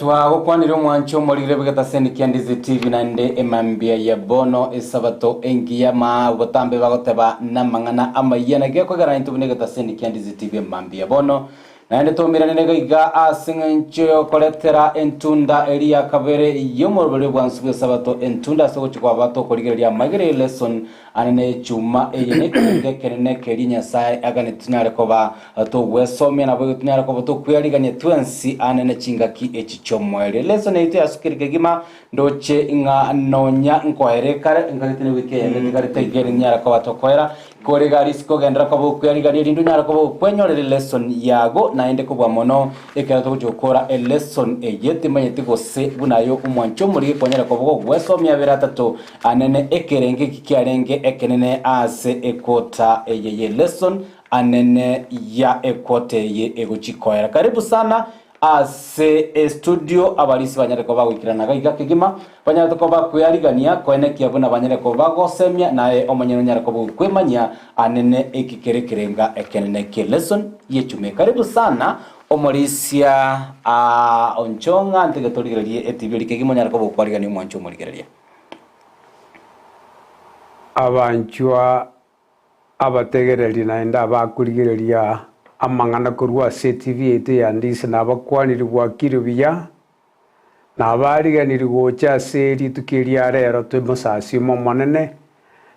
Twagokwanire omwancho omorire bw'egetaseni kia Ndizi TV naende emambia ya bono esabato engiya maa botambe bagoteba namang'ana amayia naki gekogera naintwe buna egetaseni kia Ndizi TV emambia ya bono naende twaumeranire gaiga ase eng'encho yokoretera entunda eria ya kabere y'omoroberi obwansu bw'esabato entunda ase ogochia kwaba tokorigereria amaigereri lesson Ane nechuma eye nekerengo ekenene keria Nyasae aganetie tonyare koba togwesomia, naboigo tonyare koba tokwearigania twensi ane ne chingaki echi chi'omoerio. Lesson yaito yasukire kegima, ndoche ng'a nonya nkoera ekare, nkagete ne wiki eyemo etigarete iga ere ninyare koba tokoera, kore iga risiko genderera koba okwearigania erinde onyare koba okwenyorera elesson yago naende kobua mono Ekero togochia gokora elesson eye, timanyeti gose buna aye omwancha omorige kwanyare koba ogwesomia abere atato anene ekerengo eki kiarenge ekenene ase equota eye ye lesson anene ya equota eye egochia koera. Karibu sana ase estudio abarisi banyare koba bagoikerana gaiga kegima banyarete koba bakwearigania koenekia buna banyare koba bagosemia naye omonyene onyare koba okwemanyia Anene eki kere ekerenga ekenene kie lesson y'echuma. Karibu sana omorisia aa onchong'a ntige torigererie etibi eria kegima onyare koba okwarigania omwancho omorigereria. Abanchwa abategereri naende abakorigereria amang'ana korwa ase etibi yaito ya Ndisi nabakwanire bwakire buya, Nabariganirie gocha ase rituko eri ria rero tomosasiime Omonene,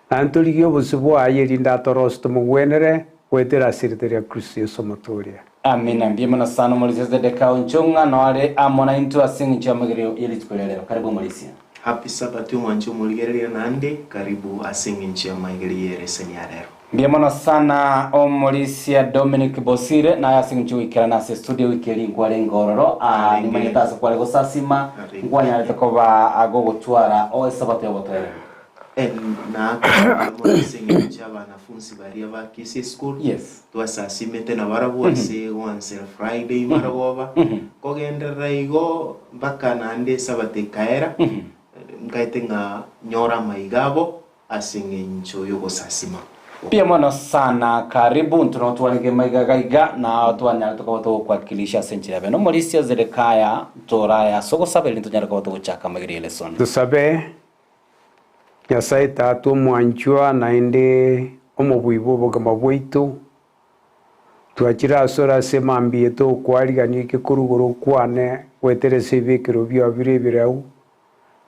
naende torigie obosio bwaye erinde atorosie tomogwenere goetera ase erieta ria Kristo Yeso Omotooria. Amina. Mbuya mono sana omorisia Zedeka Onchong'a noare amo naintwe ase engencho y'amagerio ye rituko ria rero. Karibu omorisia. Happy Sabbath omwanche omorigereria naende karibu ase engencho y'amagerio y'ereseni ya rero. Mbuya mono sana omorisia Dominic Bosire naye ase eng'encho goikerana ase estudio wiki eria nkwarenge ororo aa Narenge. nimanyete ase kware gosasima Narenge. nkwanyarete koba gogotwara o esabato y'obotoereru. Eh, naakire mbuya mono ase eng'encho y'abanafunsi baria ba Kisii School Yes. twasasimete nabarabwo ase goansera Friday marogoba kogenderera igo mpaka naende esabato ekaera nkaete ng'a nyore amaiga abo Ase engencho y'ogosasima. Mbuya mono sana karibu intwe nabo twarenge maiga gaiga na twanyarete koba togokwakilisha ase enchera ya bene omorisia Zedekaya torae ase ogosaba erinde tonyare koba togochaka amaiga ria lesson. Tosabe, Nyasae Tata omwanchwa naende omobui bw'obogima bwaito, twachire asore ase emambia eye togokwarigania oike korwa igoro okwane goetera ase ebibekero biao bire ebireu,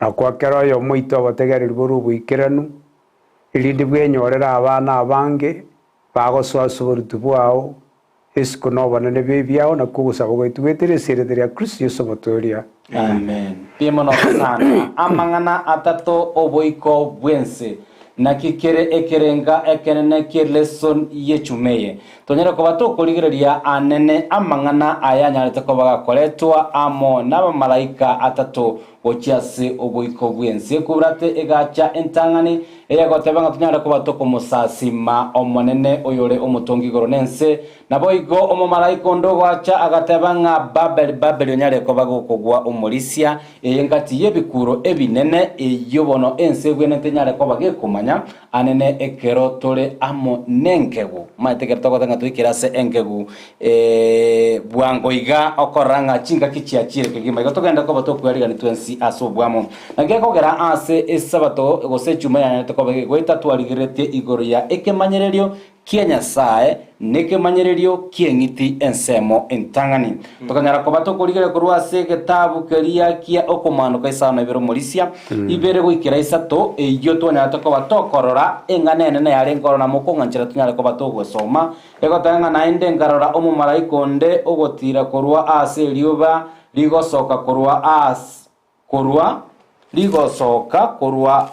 Na kwa kera oyomo oito obotegereri bore oboikeranu, erinde bwenyorere abana abange bagosoa ase oboruti bwao, isiko na obonene bw'ebiao, nakwo ogosaba gwaito goetera ase erieta ria Kristo Yeso Omotoria. Amen. Mbuya mono sana. Amang'ana atato oboiko bw'ense. Naki kere ekerenga ekenene ki'eleson y'echuma eye. Tonyare koba tokorigereria anene amang'ana aya anyarete koba gakoretwa amo nabamalaika atato gochia ase oboiko bw'ense. Ekurate egacha entang'ani eyegoteba ng'a tonyare koba tokomosasima Omonene oyore omotongi igoro nense. Naboigo omomalaika onde ogoacha agateba ng'a Babeli, Babeli onyare koba gokogwa omorisia, eye ngati y'ebikuuro ebinene, eyio bono ense egwenerete enyare koba gekomanya, Anene ekero tore amo nenkegu. Omanyete ekero togoteba ng'a toikire ase enkegu eh, bwango iga okorora ng'a chingaki chiachire kegima igo togende koba tokwearigania twensi ase obwamo. Naki gekogera ase esabato gose echuma yanarete koba egegoeta twarigereretie igoro ya ekemanyererio kia Nyasae nekemanyererio ki'eng'iti ensemo entang'ani. Tokanyara koba tokorigereria korwa ase egetabu keria kia Okomaanoka isano na ibere omorisia, ibere goikera isato, eyio twanyarete koba tokorora eng'ana enene yarenge ororo na mokong'anchera tonyare koba togwesoma, egoteba ng'a naende nkarora omomalaika onde ogotiira korwa aase erioba rigosoka korwa aase Korwa rigosoka korwa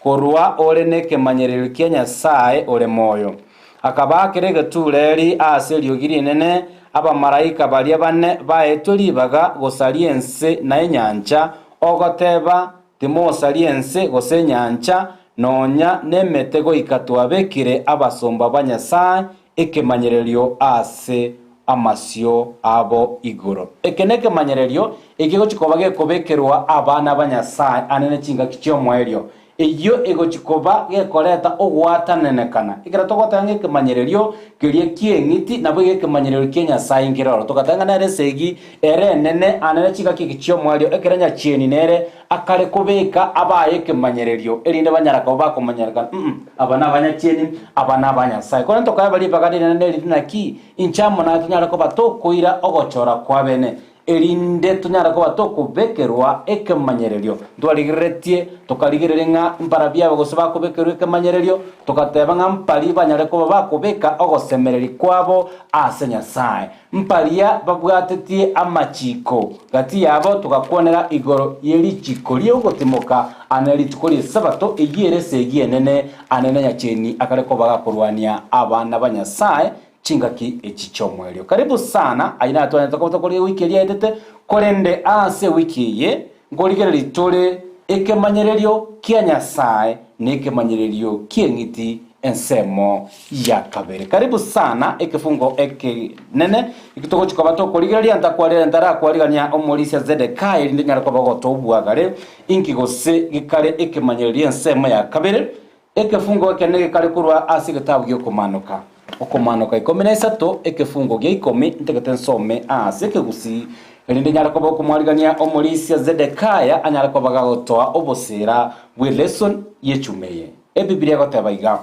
korwa ore nekemanyererio kia Nyasae ore moyo. Akabaakera egetureri ase eriogi rinene abamalaika baria bane baetwe ribaga gosaria ense na enyancha, ogoteba, Timosaria ense gose enyancha, nonya nemete goika twabekire abasomba ba Nyasae ekemanyererio ase amasio abo igoro. Eke nekemanyererio ekegochia koba gekobekerwa abana ba Nyasae ane ne chingaki chi'omoerio. Eyio egochia koba gekoreta ogwatananekana. Ekero togoteba ng'a ekemanyererio keria ki'eng'iti naboigo ekemanyererio kia Nyasae nkere ororo. Togateba ng'a nere esegi ere enene anene chingaki eki chi'omoerio, ekero nyachieni nere akare kobeka abaye ekemanyererio, erinde banyara koba bakomanyerekana, mm, aba nabanyachieni, aba naba Nyasae. Korende tokaeba ribaga rinene neriri naki, inche amo naye tonyare koba tokoira ogochora kw'abene, erinde tonyare koba tokobekerwa ekemanyererio. Ntwarigereretie, tokarigereria ng'a mbarabwo aba gose bakobekerwa ekemanyererio, togateba ng'a mparia banyare koba bakobeka ogosemereria kwabo ase Nyasae. Mparia babwatetie amachiko gati yabo, togakwanera igoro ye richiko ri'ogotimoka ane rituko ri'Esabato, eyio ere esegi enene ane na nyacheni akare koba gakorwania abana ba Nyasae Chingaki echi chi'omoerio. Karibu sana, ayio natwanete koba tokorigia ewiki eria yaetete, korende ase ewiki eye nkorigereria tore ekemanyererio kia Nyasae na ekemanyererio ki'eng'iti ensemo ya kabere. Karibu sana ekefungo ekenene eki togochia koba tokorigereria ntakwarire ntarakoarigania omorisia Zedekiah erinde nyare koba gotobwagare inki gose gekare ekemanyererio ensemo ya kabere Ekefungo ekenene gekare korwa ase egetabu gi'Okomanoka. Okomanoka 13, ekefungo gia ikomi, ntagete nsome ase ekegusii, erinde nyare koba okomwarigania omorisia Zedekiah anyare koba gagotoa oboseera bw'eleson y'echuma eye. Ebibilia egoteba iga,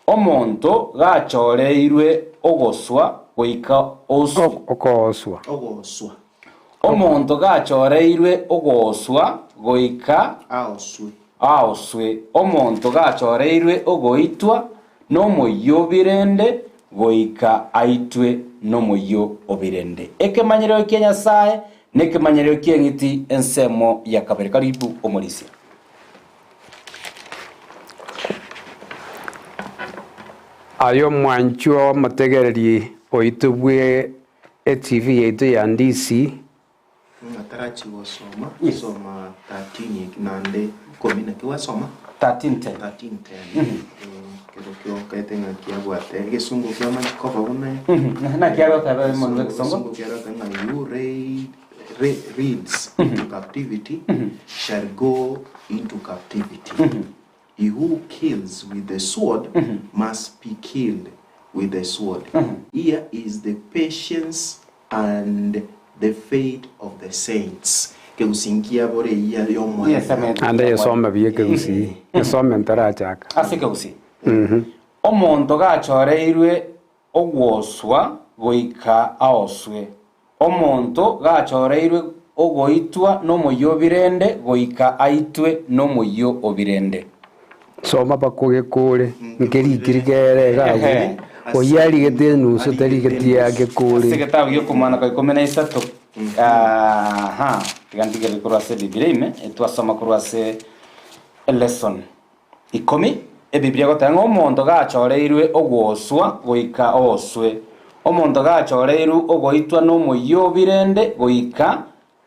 Omonto gachoreirwe ogoswa goika oswe. Okooswa. Ogoswa. Omonto gachoreirwe ogoswa goika. Aoswe. Aoswe omonto gachoreirwe ogoitwa nomoyio o birende, goika aitwe nomoyio o birende. Ekemanyererio kia Nyasae nekemanyererio ki'eng'iti ensemo ya kabere. Karibu omorisia. Aye omwanchwa omotegereri oito bwe etv yaito ya Ndisi. Ng'a tarachi gosoma, Yes. soma 13 eki naende ikomi naki gwasoma? 13:10. 13:10. Kero kiokaete ng'a kiabwate egesungu kiamanya koba buna Naki arotebe omonwe bw'egesongo? Egesungu kiarota ng'a you raid, re, leads into captivity shall go into captivity. He who kills with the sword must be killed with the sword. Here is the patience and the faith of the saints. Kegusii nkiabore eyia y'omwana. Naende yesome buya ekegusii, yesome ntarachaka. Ase ekegusii, omonto gachoreirwe ogwoswa goika aoswe, omonto gachoreirwe ogoitwa nomoyio o birende goika aitwe nomoyio o birende. Soma mpaka ogekore, nkerikiri kere iga abwo, oyio arigete enusu tarigeti yake Ase kore. egetabu gi'okomana kwa 13, aha, tiga ntigerere korwa ase Ebibilia ime, twasoma korwa ase elesson ikomi, Ebibilia egoteba ng'a omonto gachoreirwe ogwoswa goika ooswe, omonto gachoreirwe ogoitwa nomoyio o birende goika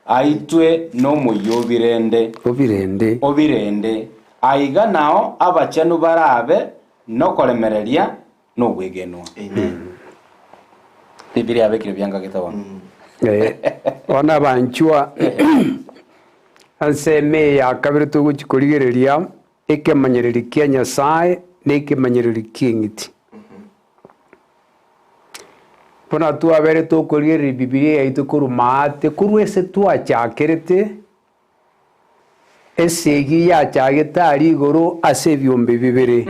Aitwe nomoyio o birende. O birende. O birende. Aiga nao abachenu barabe nokoremereria nobwegenwa. Amen. Bibilia yabekire biangagete bono. Eh, bono abanchwa ensemo eye ya kabere togochia korigereria ekemanyererio kia Nyasae na ekemanyererio ki'eng'iti. Buna twabeire tokorigereria Bibilia yaito korwa maate, korwa ase twachakerete, esegi yachagete aria igoro ase ebiombe bibere,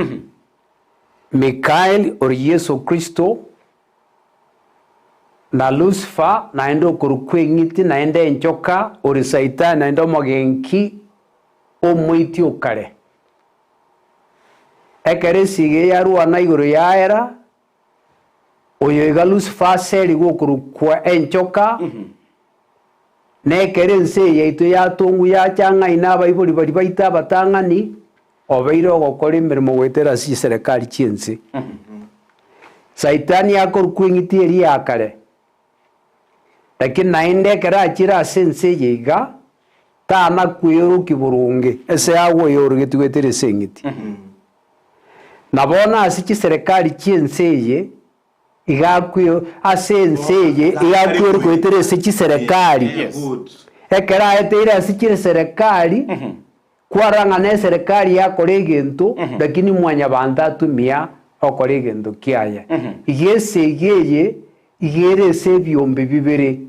Mikaeli ore Yeso Kristo, na Lusifa, naende okorokwa eng'iti, naende enchoka, ore Saitani, naende omogenki omoiti o kare. Ekero esiga eye yarwana igoro yaera, oyo iga Lusifa aserigwe okorokwa enchoka, na ekero ense eye yaito yatongwa yacha ng'aina abaibori baria baito abatang'ani, obeire ogokora emeremo goetera ase chiserekari chi'ense. Saitani akorokwa eng'iti eria ya kare, lakini naende ekero achire ase ense eye iga, Tana kweorokia boronge ase agwo oyorogetie goetera ase eng'iti. Na bono ase chiserekari chi'ense eye iga akwe ase ense eye iga akweorokia goetera ase chiserekari. Yes. Ekero aeteire ase chiserekari. Kwarora ng'a neserekari yakora egento, lakini mwanyabanto atumia okora egento kiaye. Iga esegi eye iga ere ase ebiombe bibere,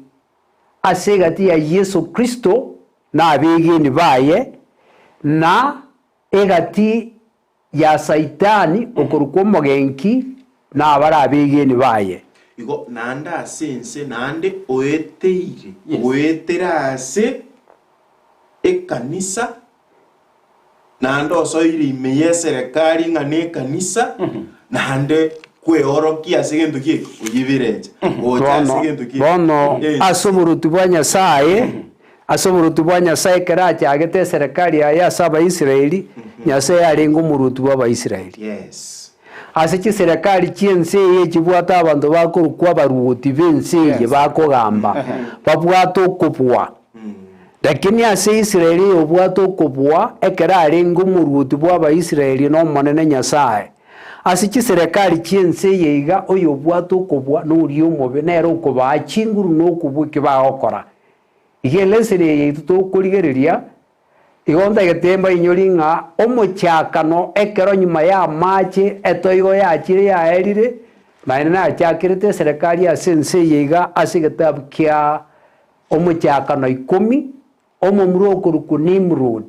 ase egati ya Yeso Kristo na abegeni baye, na egati ya Saitani okorokwa omogenki na abare abegeni baye. Igo naende ase ense naende oeteire Yes. goetera ase ekanisa, naende osoire ime y'eserekari ng'a nekanisa, naende kweorokia ase egento ki oyibirecha gocha ase Bono, egento ki bono ense. ase oboruoti bwa Nyasae, ase oboruoti bwa Nyasae ekero achagete eserekari yaye ase Abaisraeli, Nyasae arenge omoruoti bw'Abaisraeli. Yes. Ase chiserekari chi'ense eye chibwate abanto bakorokwa abaruoti b'ense eye Yes. bakogamba, babwate okobua. Lakini ase Israeli oyobwate okobua ekero arenge omoruoti bw'Abaisraeli n'Omonene Nyasae. Ase chiserekari chi'ense eye iga oyobwate okobua noria omobe nere okobaa chinguru na okobua eki bagokora. Iga eleseni eye yaito tokorigereria, igo ntagete mbainyori ng'a omochakano ekero nyuma y'amache etoigo yachire yaerire, naende nachakerete eserekari ase ense eye iga ase egetabu kia Omochakano ikomi, omomura okorokwa Nimrod,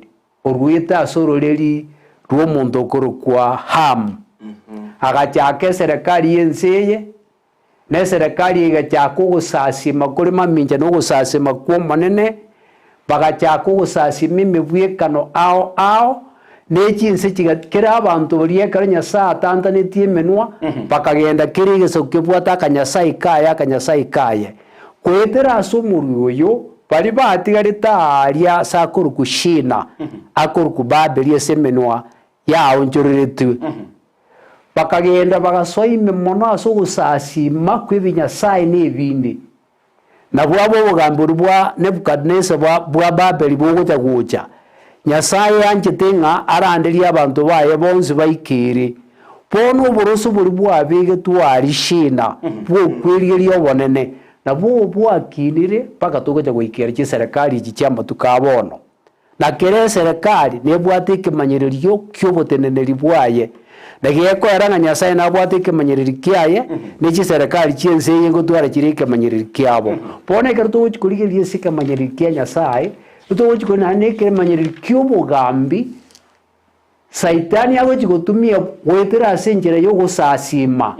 oruete ase ororeri rw'omonto okorokwa Hamu, agachaka eserekari y'ense eye, na eserekari eye egachaka ogosasima kore mamincha na ogosasima kw'Omonene, bagachaka ogosasima emebwekano ao ao, ne chinse chiga kera abanto baria ekero Nyasae atantanetie emenwa, bakagenda kera egesaku kebwate akanyasae kaye akanyasae kaye. Goetera ase omorwio oyo, baria batigarete aaria ase akorokwa Shina, akorokwa Babeli ase emenwa yaonchoreretwe, bakagenda bagasoa ime mono ase ogosasiima kw'ebinyasae na ebinde. Nabwo abwo obogambi boria bwa Nebukadnesa bwa bwa Babeli bogocha gocha. Nyasae anchete ng'a aranderie abanto baye bonsi baikere. Bono oboroso boria bwabegetwe aria Shina bw'okwerigeria obonene, nabwo bwakinire mpaka togocha goikera chiserekari echi chi'amatuko a bono. Na kera eserekari nebwate ekemanyererio ki'oboteneneri bwaye, na gekoera ng'a Nyasae nabwate ekemanyererio kiaye, ne chiserekari chi'ense eye ngotwara chire ekemanyererio kiabo. Bono ekero togochia korigereria ase ekemanyererio kia Nyasae, ntogochia korigereria naende ekemanyererio ki'obogambi Saitani agochia gotumia goetera ase enchera y'ogosasiima,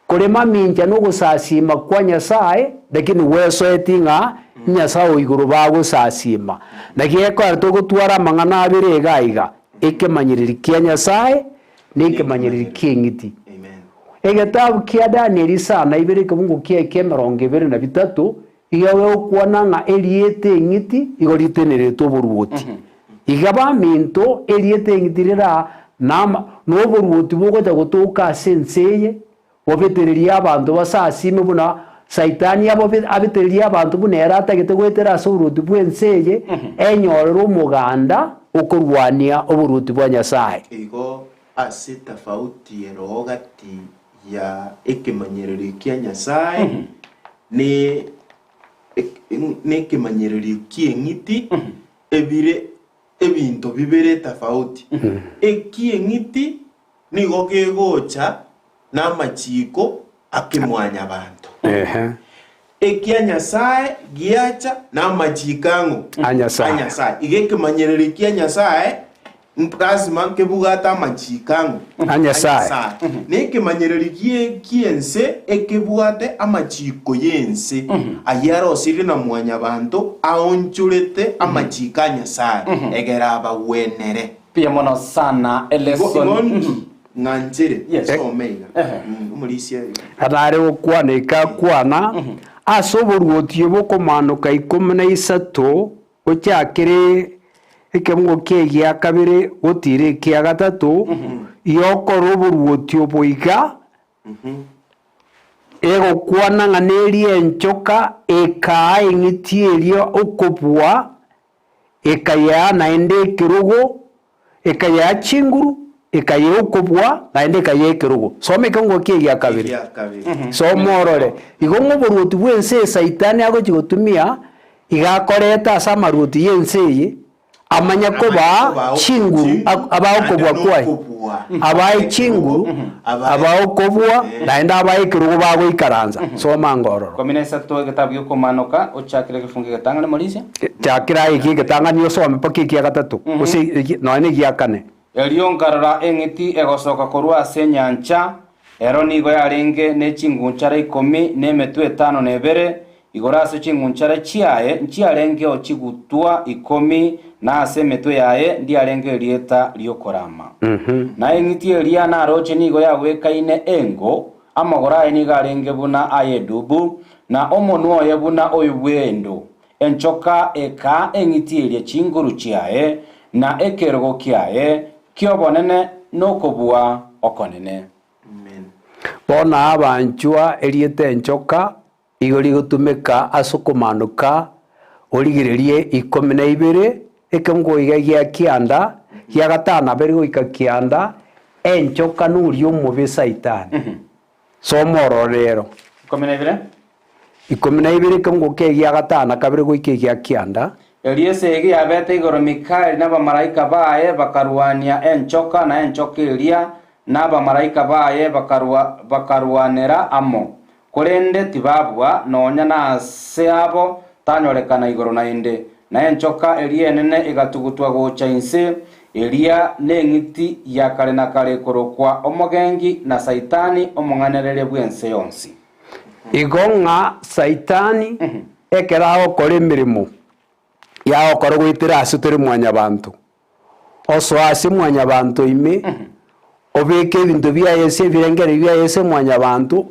korema mincha na ogosasiima kwa Nyasae, lakini gwesoeti ng'a Nyasae o igoro bagosasiima. Naki gekogera togotwara amang'ana abere iga iga, ekemanyereri kia Nyasae na ekemanyereri ki'eng'iti. Egetabu kia Danieli isano na ibere ekebungo kiaye kia emerongo ebere na bitato, Iga gegokwana ng'a erieta eng'iti igo riteneretwe oboruoti. Iga baminto, erieta eng'iti rire nama noboruoti bogocha gotoka ase ense eye, bobetererie abanto basasime buna Saitani abobe abetererie abanto buna ere atagete goetera ase oboruoti bw'ense eye, enyorere omoganda okorwania oboruoti bwa Nyasae. Igo ase tafauti eroo gati ya ekemanyererio kia Nyasae ne nekemanyererio ki'eng'iti, ebire ebinto bibere tofauti. Eki'eng'iti nigo kegocha namachiko akemwanyabanto. Ehe. Ekia Nyasae giacha namachiko ang'o? A Nyasae. A Nyasae. Iga ekemanyererio kia Nyasae Lasima nkebugate amachiiko ang'o? A Nyasae. Na ekemanyererio gie ki'ense ekebwate amachiiko y'ense, ayio arosirie na Mwanyabanto, aonchorete amachiiko a Nyasae, egere abagwenere. Mbuya mono sana Igo eleson. igo nki ng'a nchere Yes. some iga Ehe. Mm, omorisia iga. Nare gokwana eke akwana, ase oboruoti obokomanoka ikomi na isato Ochakere ekemungo ki'egia kabere gotiira ekia gatato, yokora oboruoti obo iga, egokwana ng'a neria enchoka ekaa eng'iti eria okobua, ekayea naende ekerogo, ekayea chinguru, ekayea okobua, naende ekayea ekerogo. Soma ekemungo ki'egia kabere. Egia kabere. Soma orore. Igo ng'a oboruoti bw'ense eye Saitani agochia gotumia, iga akoreta ase amaruoti y'ense eye, Amanye kobaa chinguru, abae okobua kwaye, abae chinguru, abae okobua, naende abae ekerogo bagoikaransa. Soma ango ororo. Ikomi na isato egetabu gi'okomanoka, ochakire egefungo egetang'ani morisia. Chakera aye ekia egetang'ani osome mpaka ekia gatato, gose nonya na egia kane. Erio nkarora eng'iti egosoka korwa ase enyancha, ero nigo yarenge ne chingunchara ikomi na emetwe etano na ebere, Igoro ase ching'unchara chiaye nchiarengeo chigutwa ikomi, na ase emetwe yaye ndiarenge erieta ri'okorama. Na eng'iti eria naroche nigo yagwekaine engo, amagoro aye nigo arenge buna ay'edubu, na omonwa oye buna oyo bw'endo. Enchoka ekaa eng'iti eria chinguru chiaye, na ekerogo kiaye ki'obonene nokobua okonene. Bono abanchwa erieta enchoka Igo rigotumeka ase okomaanoka origererie ikomi na ibere, ekeungo iga gia kianda, gia gatano na bere goika kianda, enchoka noria omobe Saitani. Soma orore rero. Ikomi na ibere. Ikomi na ibere ekeungo kia egia gatano na kabere goika egia kianda. Erio esegi yabete igoro Mikaeli na abamalaika baye bakarwania enchoka, na enchoka eria na abamalaika baye bakarwa bakarwanera amo. Korende tibabua nonya nase abo tanyorekana igoro naende. Na enchoka eria enene egatugutwa gocha inse, eria neng'iti ya kare na kare ekorokwa Omogenki na Saitani, omong'ainereria bw'ense yonsi. Igo ng'a Saitani ekero agokora emeremo yagokora goetera ase tore mwanyabanto, Osoa ase mwanyabanto ime, obeke ebinto biaye ase ebirengererio biaye ase mwanyabanto,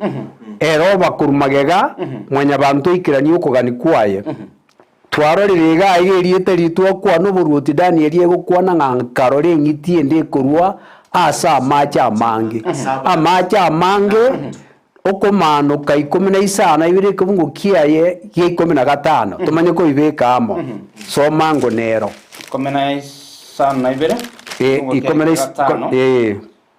ere oba korwa magega, mwanyabanto aikeranie okogania kwaye. Twarorire iga iga erieta riria twakwana oboruoti Danieli egokwana ng'a nkarora eng'iti ende ekorwa ase amache amange. Amache amange okomaanoka ikomi na isano ibere ekebungo kiaye gia ikomi na gatano, tomanye koibeka amo. Soma ango nero. Ikomi na isano na ibere, Eh, ekefungo kia ikomi na ikomi is- gatano. eh.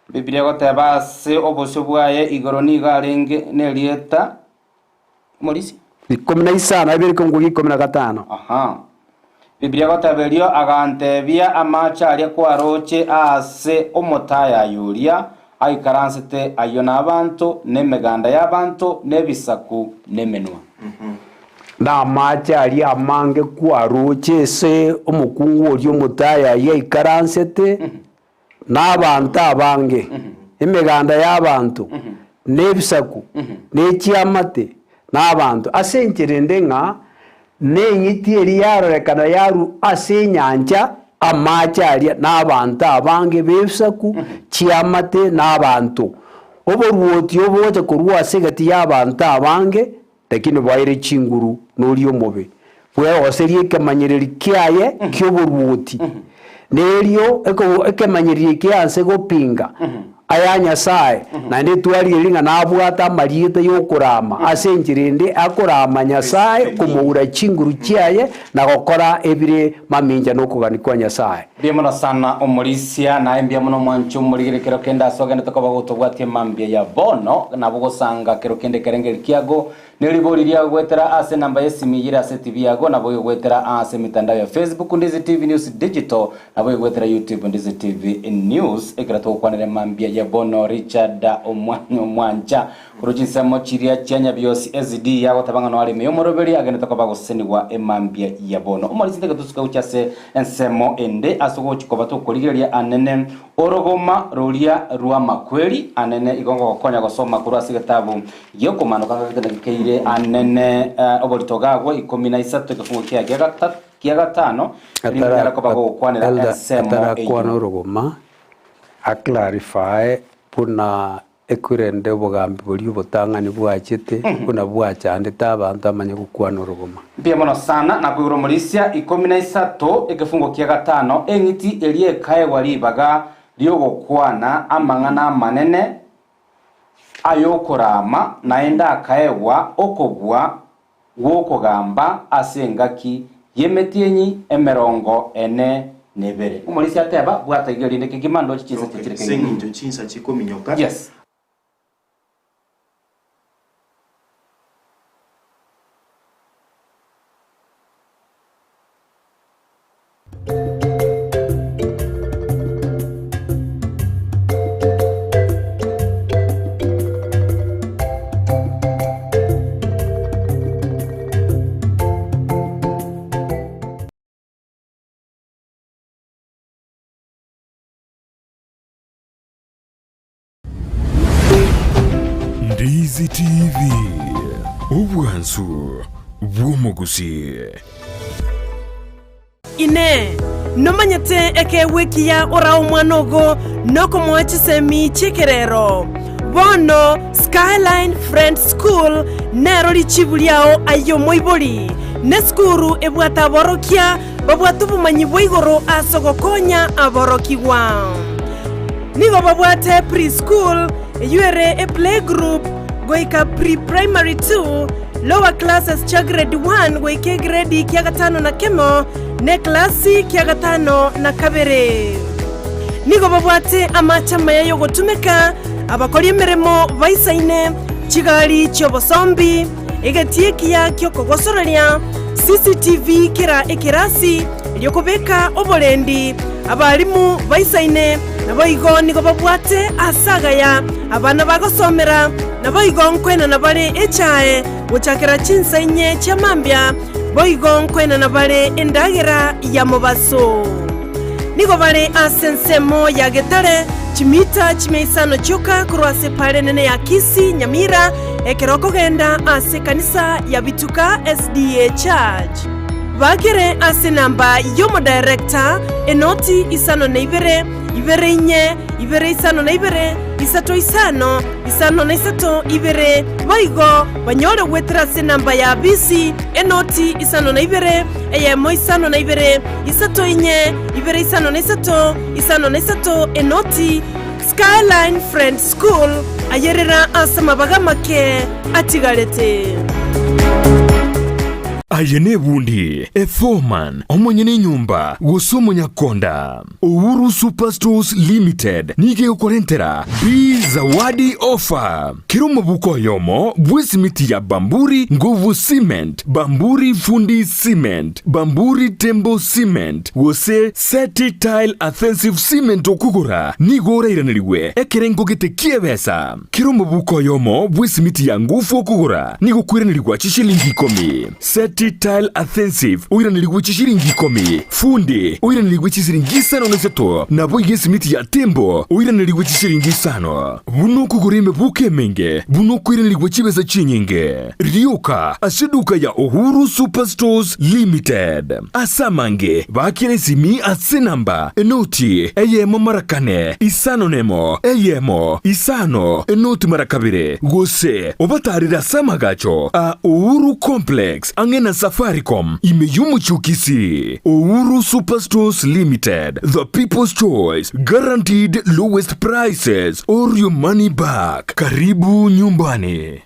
Biblia egoteba ase obosio bwaye igoro nigo arenge nerieta Morisia. Ikomi na isano na ibere ekeungo gia ikomi na gatano. Aha. Biblia egoteba erio agantebia amache aria kwaroche aase omotayayi oria aikaransete ayio nabanto, na emeganda y'abanto, na ebisaku, na emenwa. Na amache aria amange kwaroche ase omokungu oria omotayayi aikaransete, na abanto abange, emeganda y'abanto, na ebisaku, ne chiamate, na abanto, ase enchera ende ng'a neng'iti eria yarorekana yarwa ase enyancha, amache aria, na abanto abange b'ebisaku, chiamate, na abanto. Oboruoti obogocha korwa ase egati y'abanto abange, lakini bwaire chinguru noria omobe, bweroserie ekemanyereri kiaye ki'oboruoti, nerio ekemanyererio ekianse gopinga aya Nyasae, naende twarigereria ng'a nabwate amarieta y'okorama ase enchera ende akorama Nyasae komoura chinguru chiaye na gokora ebire mamincha nokogania kwa Nyasae. Mbuya mono sana omorisia, naye mbuya mono omwanchi omorigere kero kende ase ogendete koba gotobwatia mambia ya bono, nabo gosanga kero kende ekerengeri kiago, ne ribori riago goetera ase enamba y'esimi eyere ase etibi yago, nabo goetera ase emitandao ya Facebook Ndizi TV News Digital, nabo goetera YouTube Ndizi TV News, ekero togokwanera mambia ya bono Richard Omwancha Korwa chinsemo chiria chia Nyabiosi SD yagoteba ng'a noare ime y'omoroberi agenderete koba agosesenigwa emambia ya bono. Omorisia nteke tosuke gochia ase ensemo ende ase ogochia koba tokorigereria anene orogoma roria rw'amakweri anene igo ngogokonya gosoma korwa ase egetabu gi'okomanoka ngakegete keire anene oborito gagwo ikomi na isato egefungo kiaye kia gatano erinde onyare koba gogokwanera ensemo Atarakwana eyio. orogoma aclarify buna Ekorende obogambi boria obotang'ani bwachete, buna bwachandete abanto amanye gokwana orogoma. Mbuya mono sana nakoigora omorisia ikomi na isato ekefungo kia gatano eng'iti eria ekaegwa ribaga ri'ogokwana amang'ana amanene ay'okoraama, naende akaegwa okobua gw'okogamba ase engaki y'emetienyi emerongo ene nebere. Omorisia ateba, Bwata iga erinde kegima ndoche chinsa chiachire Ase kegima. eng'encho chinsa chikominyoka. Yes. Ndizi TV, obwansu bw'omogusii. Inee! Nomanyete ekeegwa ekiya orae omwana ogo nokomoa chisemi chi'ekerero? Bono Skyline Friends School nero richibu riao aye omoibori. Nesukuru ebwate aborokia babwate obomanyi bwa igoro ase ogokonya aborokigwa. Nigo babwate pre-school, eyio ere eplaygroup goika pre-primary 2, lower classes chia grade 1 goika egredi kia gatano na kemo, na eklasi kia gatano na kabere. Nigo babwate amache amaya y'ogotumeka, abakori emeremo baisaine, chigari chi'obosombi, egetii ekiya ki'okogosoreria, CCTV kera ekerasi, erio kobeka oborendi, abalimu baisaine, naboigo nigo babwate aase agaya abana bagosomera, naboigo nkoenana bare echae gochakera chinsa inye chia mambia, boigo nkoenana bare endagera ya mobaso. Nigo bare ase ensemo ya Getare, chimita chimia isano chioka korwa ase epaara enene ya Kisii, Nyamira, ekero okogenda ase ekanisa ya Bituka SDA Church. Bakere ase enamba y'omodirector, enoti isano na ibere, ibere inye, ibere isano na ibere, isato isano, isano na isato, ibere, boigo banyore goetera ase enamba ya bisi, enoti isano na ibere, eyemo isano na ibere, isato inye, ibere isano na isato, isano na isato, enoti. Skyline Friends School, ayerera ase amabaga amake atigarete. Aye nebundi, eforeman, omonyene enyomba, gose omonyakonda. Uhuru Super Stores Limited nigo egokorentera Bi Zawadi Offer. Kera omobuko oyomo bw'esimiti ya Bamburi Nguvu Cement, Bamburi Fundi Cement, Bamburi Tembo Cement, gose Seti Tile Adhesive Cement okogora nigo orairanerigwe ekerengo gete ki'ebesa. Kera omobuko oyomo bw'esimiti ya ngufu okogora nigo okoiranerigwa chishilingi ikomi. Seti Tile Adhesive oiranerigwe chishilingi ikomi. Fundi oiranerigwe chisiringi isano na isato, naboigo esimiti ya Tembo oiranerigwe chishilingi isano. Buna okogora emebuko emenge, buna okoiranerigwa chibesa chinyinge. Rioka ase eduka ya Uhuru Super Stores Limited. Ase amange, baakera esimi ase enamba enoti eyemo mara kane, isano nemo, eyemo, isano, enoti mara kabere, gose obatarere ase amagacho a Uhuru Complex ang'e na Safaricom ime y'omochie o Kisii. Uhuru Super Stores Limited, the people's choice, guaranteed lowest prices or your money back. Karibu nyumbani.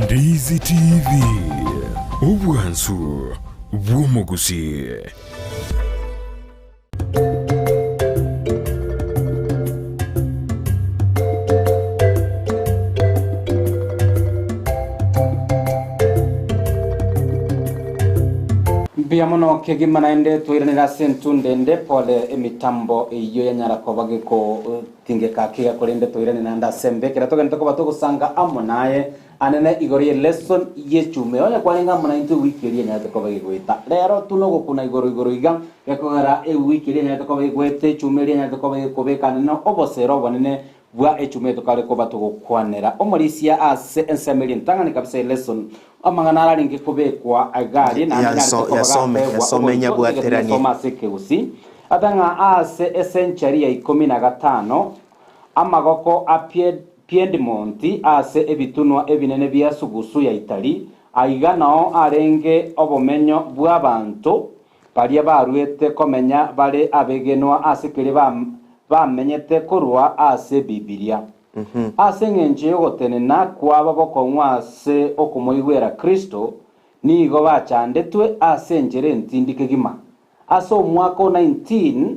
Ndizi TV, obwansu bw'omogusii. Mbuya mono kegima naende twairanire ase entunde ende pole emitambo eyio yanyara koba gekotingeka kiga korende toirane naende ase embe ekero togenderete koba togosanga amo naye Anene igoro ye lesson y'echume onye kwarenge amo naintwe ewiki eria enyarete koba egegoeta. Rero tu nogokuna igoro igoro iga gekogera ewiki eria enyarete koba egegoeta echume eria enyarete koba egekobeka anene obosera obonene bwa echume tokare koba togokwanera. Omorisia ase ensemo eria entang'ani kabisa ye lesson amang'ana ararenge kobekwa iga aria naende anyarete koba Yasome, gakoegwa yasome oborito egento nyabwateranie. nyasome ase ekegusii. Ata ng'a ase esenchari ya ikomi na gatano Amagoko a Piedmont ase ebitunwa ebinene bia sugusu ya Itali, aiga nao arenge obomenyo bw'abanto baria baruete komenya bare abegenwa ase keria bamenyete korwa ase Ebibilia. Ase engencho y'ogotenena kwabo bokong'u ase okomoigwera Kristo, nigo bachandetwe ase enchera entindi kegima. Ase omwaka o 19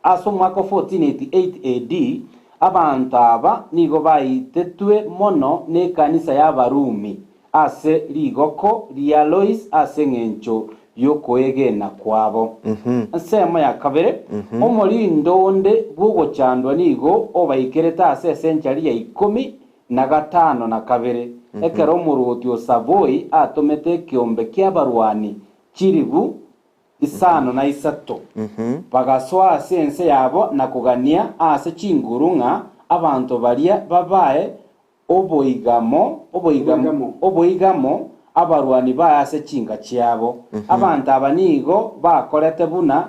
Ase omwaka o 1488 AD, abanto aba nigo baitetwe mono n'ekanisa y'Abarumi ase rigoko ria Lois ase engencho y'okoegena kwabo. Ensemo ya kabere, omorindo onde bw'ogochandwa nigo obaikerete ase esenchari ya ikomi na gatano na kabere, ekero omorwoti o Savoy atomete ekeombe ki'abarwani chilifu isano na isato, bagasoa ase ense yabo na kogania ase chinguru ng'a abanto baria babae oboigamo, oboigamo, oboigamo abarwani baye ase chinka chiabo. Abanto aba nigo bakorete buna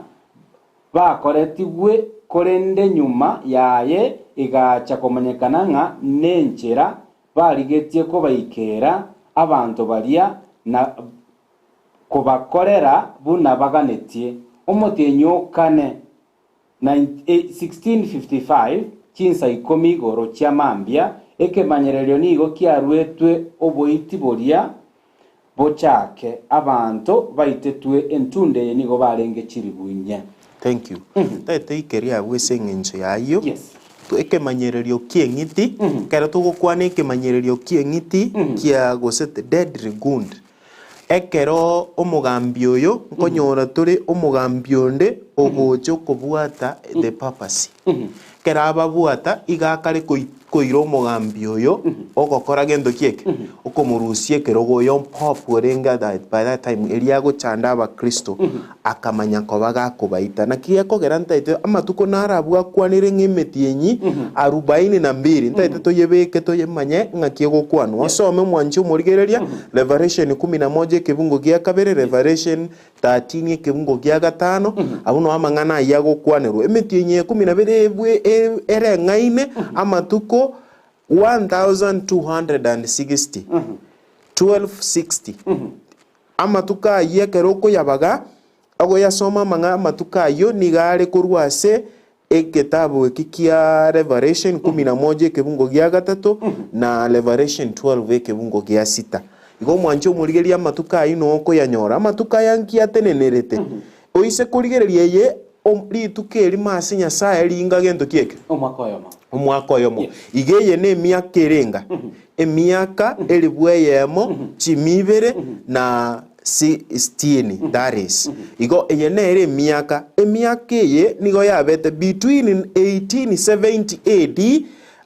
bakoretigwe, korende nyuma yaye egacha komanyekana ng'a nenchera barigetie kobaikera abanto baria na kobakorera buna baganetie. Omotienyi o kane, 1655, chinsa ikomi igoro chia mambia, ekemanyererio nigo kiaruetwe oboiti boria bochake, abanto baitetwe entunde eye nigo barenge chilifu inye. Thank you. Tari toikeria abwo ase eng'encho y'ayio. Yes. Ekemanyererio ki'eng'iti, ekero togokwana ekemanyererio ki'eng'iti kia gose deadly wound, Ekero omogambi oyo, nkonyora tore omogambi onde ogocha okobwata the papacy. Ekero ababwata, iga akare koi- koira omogambi oyo ogokora gento ki eke? Okomorusia ekerogo oyo pope orenge at that by that time eria agochanda abakristo, akamanya koba gakobaita. Naki gekogera ntaete amatuko naro abwo akwanire ng'a emetienyi arubaini na mbiri, ntaete toyebeke toyemanye ng'aki egokwanwa. Osome omwanchi omorigereria, Revelation kumi na moja ekebungo gia kabere, Revelation 13 ekebungo gia gatano, abwo noo amang'ana ayio agokwanerwa. Emetienyi eye kumi na bere ebwe ereng'aine amatuko 1260, 1260. Amatuko ayio ekero okoyabaga, ogoyasoma amang'ana amatuko ayio nigo are korwa ase egetabu eki kia Revelation kumi na moja ekebungo gia gatato na Revelation 12 ekebungo gia sita. Igo omwanche omorigererie amatuko ayio noo okoyanyora. Amatuko aya nki atenenerete? Oise korigereria eye rituko erimo ase Nyasae ringa gento ki eke? Omwaka oyomo. Omwaka oyomo. Iga eye nemiaka erenga? Emiaka elifu eyemo, chimia ibere, na sitini, that is. Igo eye nere emiaka. Emiaka eye nigo yabete between 1870 AD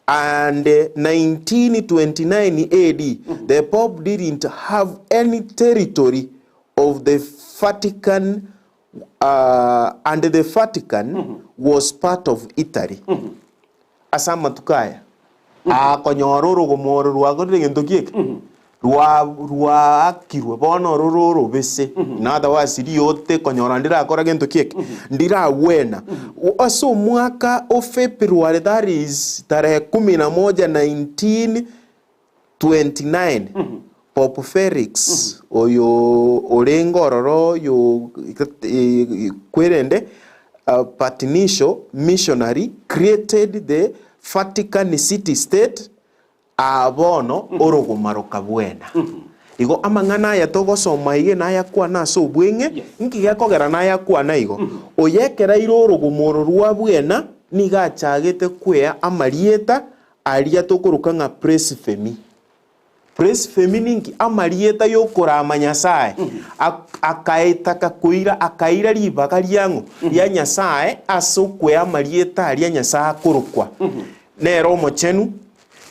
and 1929 AD, the Pope didn't have any territory of the Vatican and the Vatican was part of Italy. Ase amatuko aya akonyora orogomo oro rwakorire gento ki eke? Rwa rwaakirwe bono oro rorobese. In other words, riote konyora ndirakora gento ki eke? Ndiragwena. Ase omwaka o February that is tarehe kumi na moja 1929, Pope Felix oyo orenge ororo oyo kwerende Patnisho missionary created the Vatican City State aa bono orogoma rokabwena. Igo amang'ana aya togosoma iga nayakwana ase obweng'e, inki gekogera nayakwana igo? Oyo ekero aire orogoma oro rwabwena nigo achagete kwea amarieta aria tokoroka ng'a blasphemy. Blasphemy ninki? Amarieta y'okorama Nyasae. Akaetaka koira, akaira ribaga riang'o? Ria Nyasae ase okwea amarieta aria Nyasae akorokwa. Nere omochenu,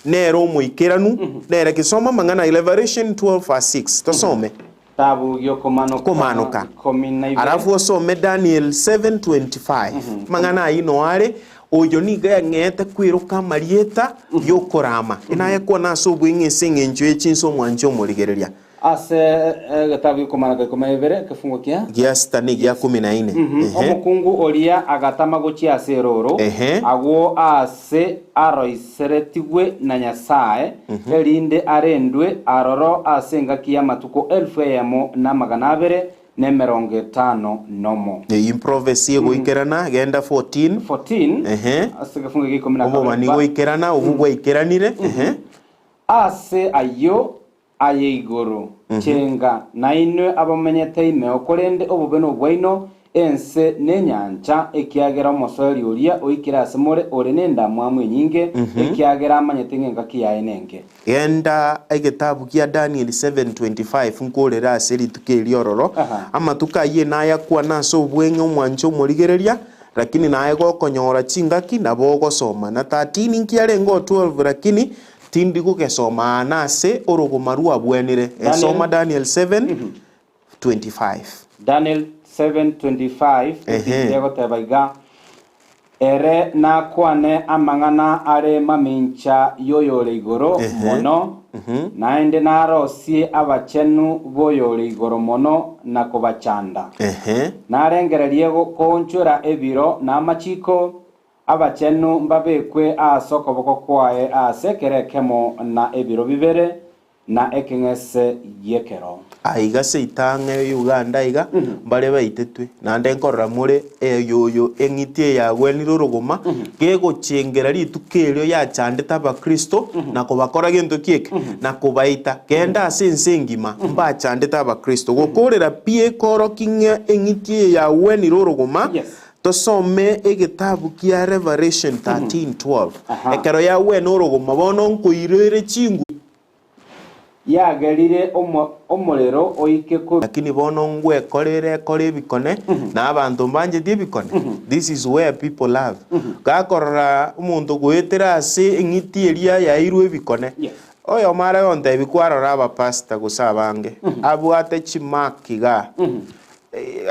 nere omoikeranu, nere ki? Soma amang'ana aya, Revelation 12 verse 6, tosome. Tabu gi'okomanoka Komanoka. ikomi na ibere. Alafu osome Daniel 7:25. Amang'ana ayio noo are, oyo nigo eng'eete kweroka amarieta y'okorama, enayekwana ase obweng'e ase eng'encho ye chinsa omwanche omorigereria. Ase egetabu gi'okomanoka ikomi na ibere, ekefungo kia. Gia sita na egia kumi na ine. Ehe. Omokungu oria agatama gochia ase erooro, Ehe. agwo aase aroiseretigwe na Nyasae, erinde arendwe aroro ase engaki y'amatuko elfu eyemo na amagana abere, na emerongo etano nomo. Eyio prophecy egoikerana, genda 14. 14, Ehe. ase egefungo gia ikomi na kabere. Obobani goikerana, obwo bwaikeranire. Ehe. Ase ayio aye igoro, chenga, nainwe abamenyete imeo, korende obobe nobwaino, ense nenyancha, ekiagera omosoeri oria oikire ase more ore nendamwamu enyinge, ekiagera amanyete ng'a engaki yaye nenke. Genda egetabu gia Daniel 7:25 nkorere ase rituko eri ororo, Aha. amatuko ayio nayakwane ase obweng'e omwanche omorigereria, lakini naye gokonyora chingaki nabo ogosoma. Na 13 nki arenge o 12 lakini tindi gogesoma aa nase orogoma rwabwenire. Daniel. Soma Daniel 7:25. Daniel 7:25 Ehe. egoteba iga. Ere nakwane amang'ana are mamincha y'Oyore Igoro Mono, naende narosie abachenu b'Oyore Igoro Mono na kobachanda. Narengererie koonchora ebiro na amachiko, abachenu mbabekwe ase okoboko kwaye ase ekero ekemo na ebiro bibere, na ekeng'ese gi'ekero. Aiga seito ang'e Uganda aiga, mbare baitetwe, naende nkorora more eyoyo eng'iti eye yagwenire orogoma, gegochengera rituko erio yachandete abakristo na kobakora gento ki eke? Na kobaita. Genda ase ense engima, mbachandete abakristo. Gokorera pi ekorokia ng'a eng'iti eye yagwenire orogoma, tosome egetabu kia Revelation 13:12. Ekero yagwena orogoma bono nkoirere chingu. Yagerire omorero oike korwa. Lakini bono ngwekorere ekore ebikone, na abanto mbancheti ebikone. This is where people love. Gakorora omonto goetera ase eng'iti eria yairwe ebikone. Oyomo are gontebia kwarora abapastor gose abange, abwate chimark igaa.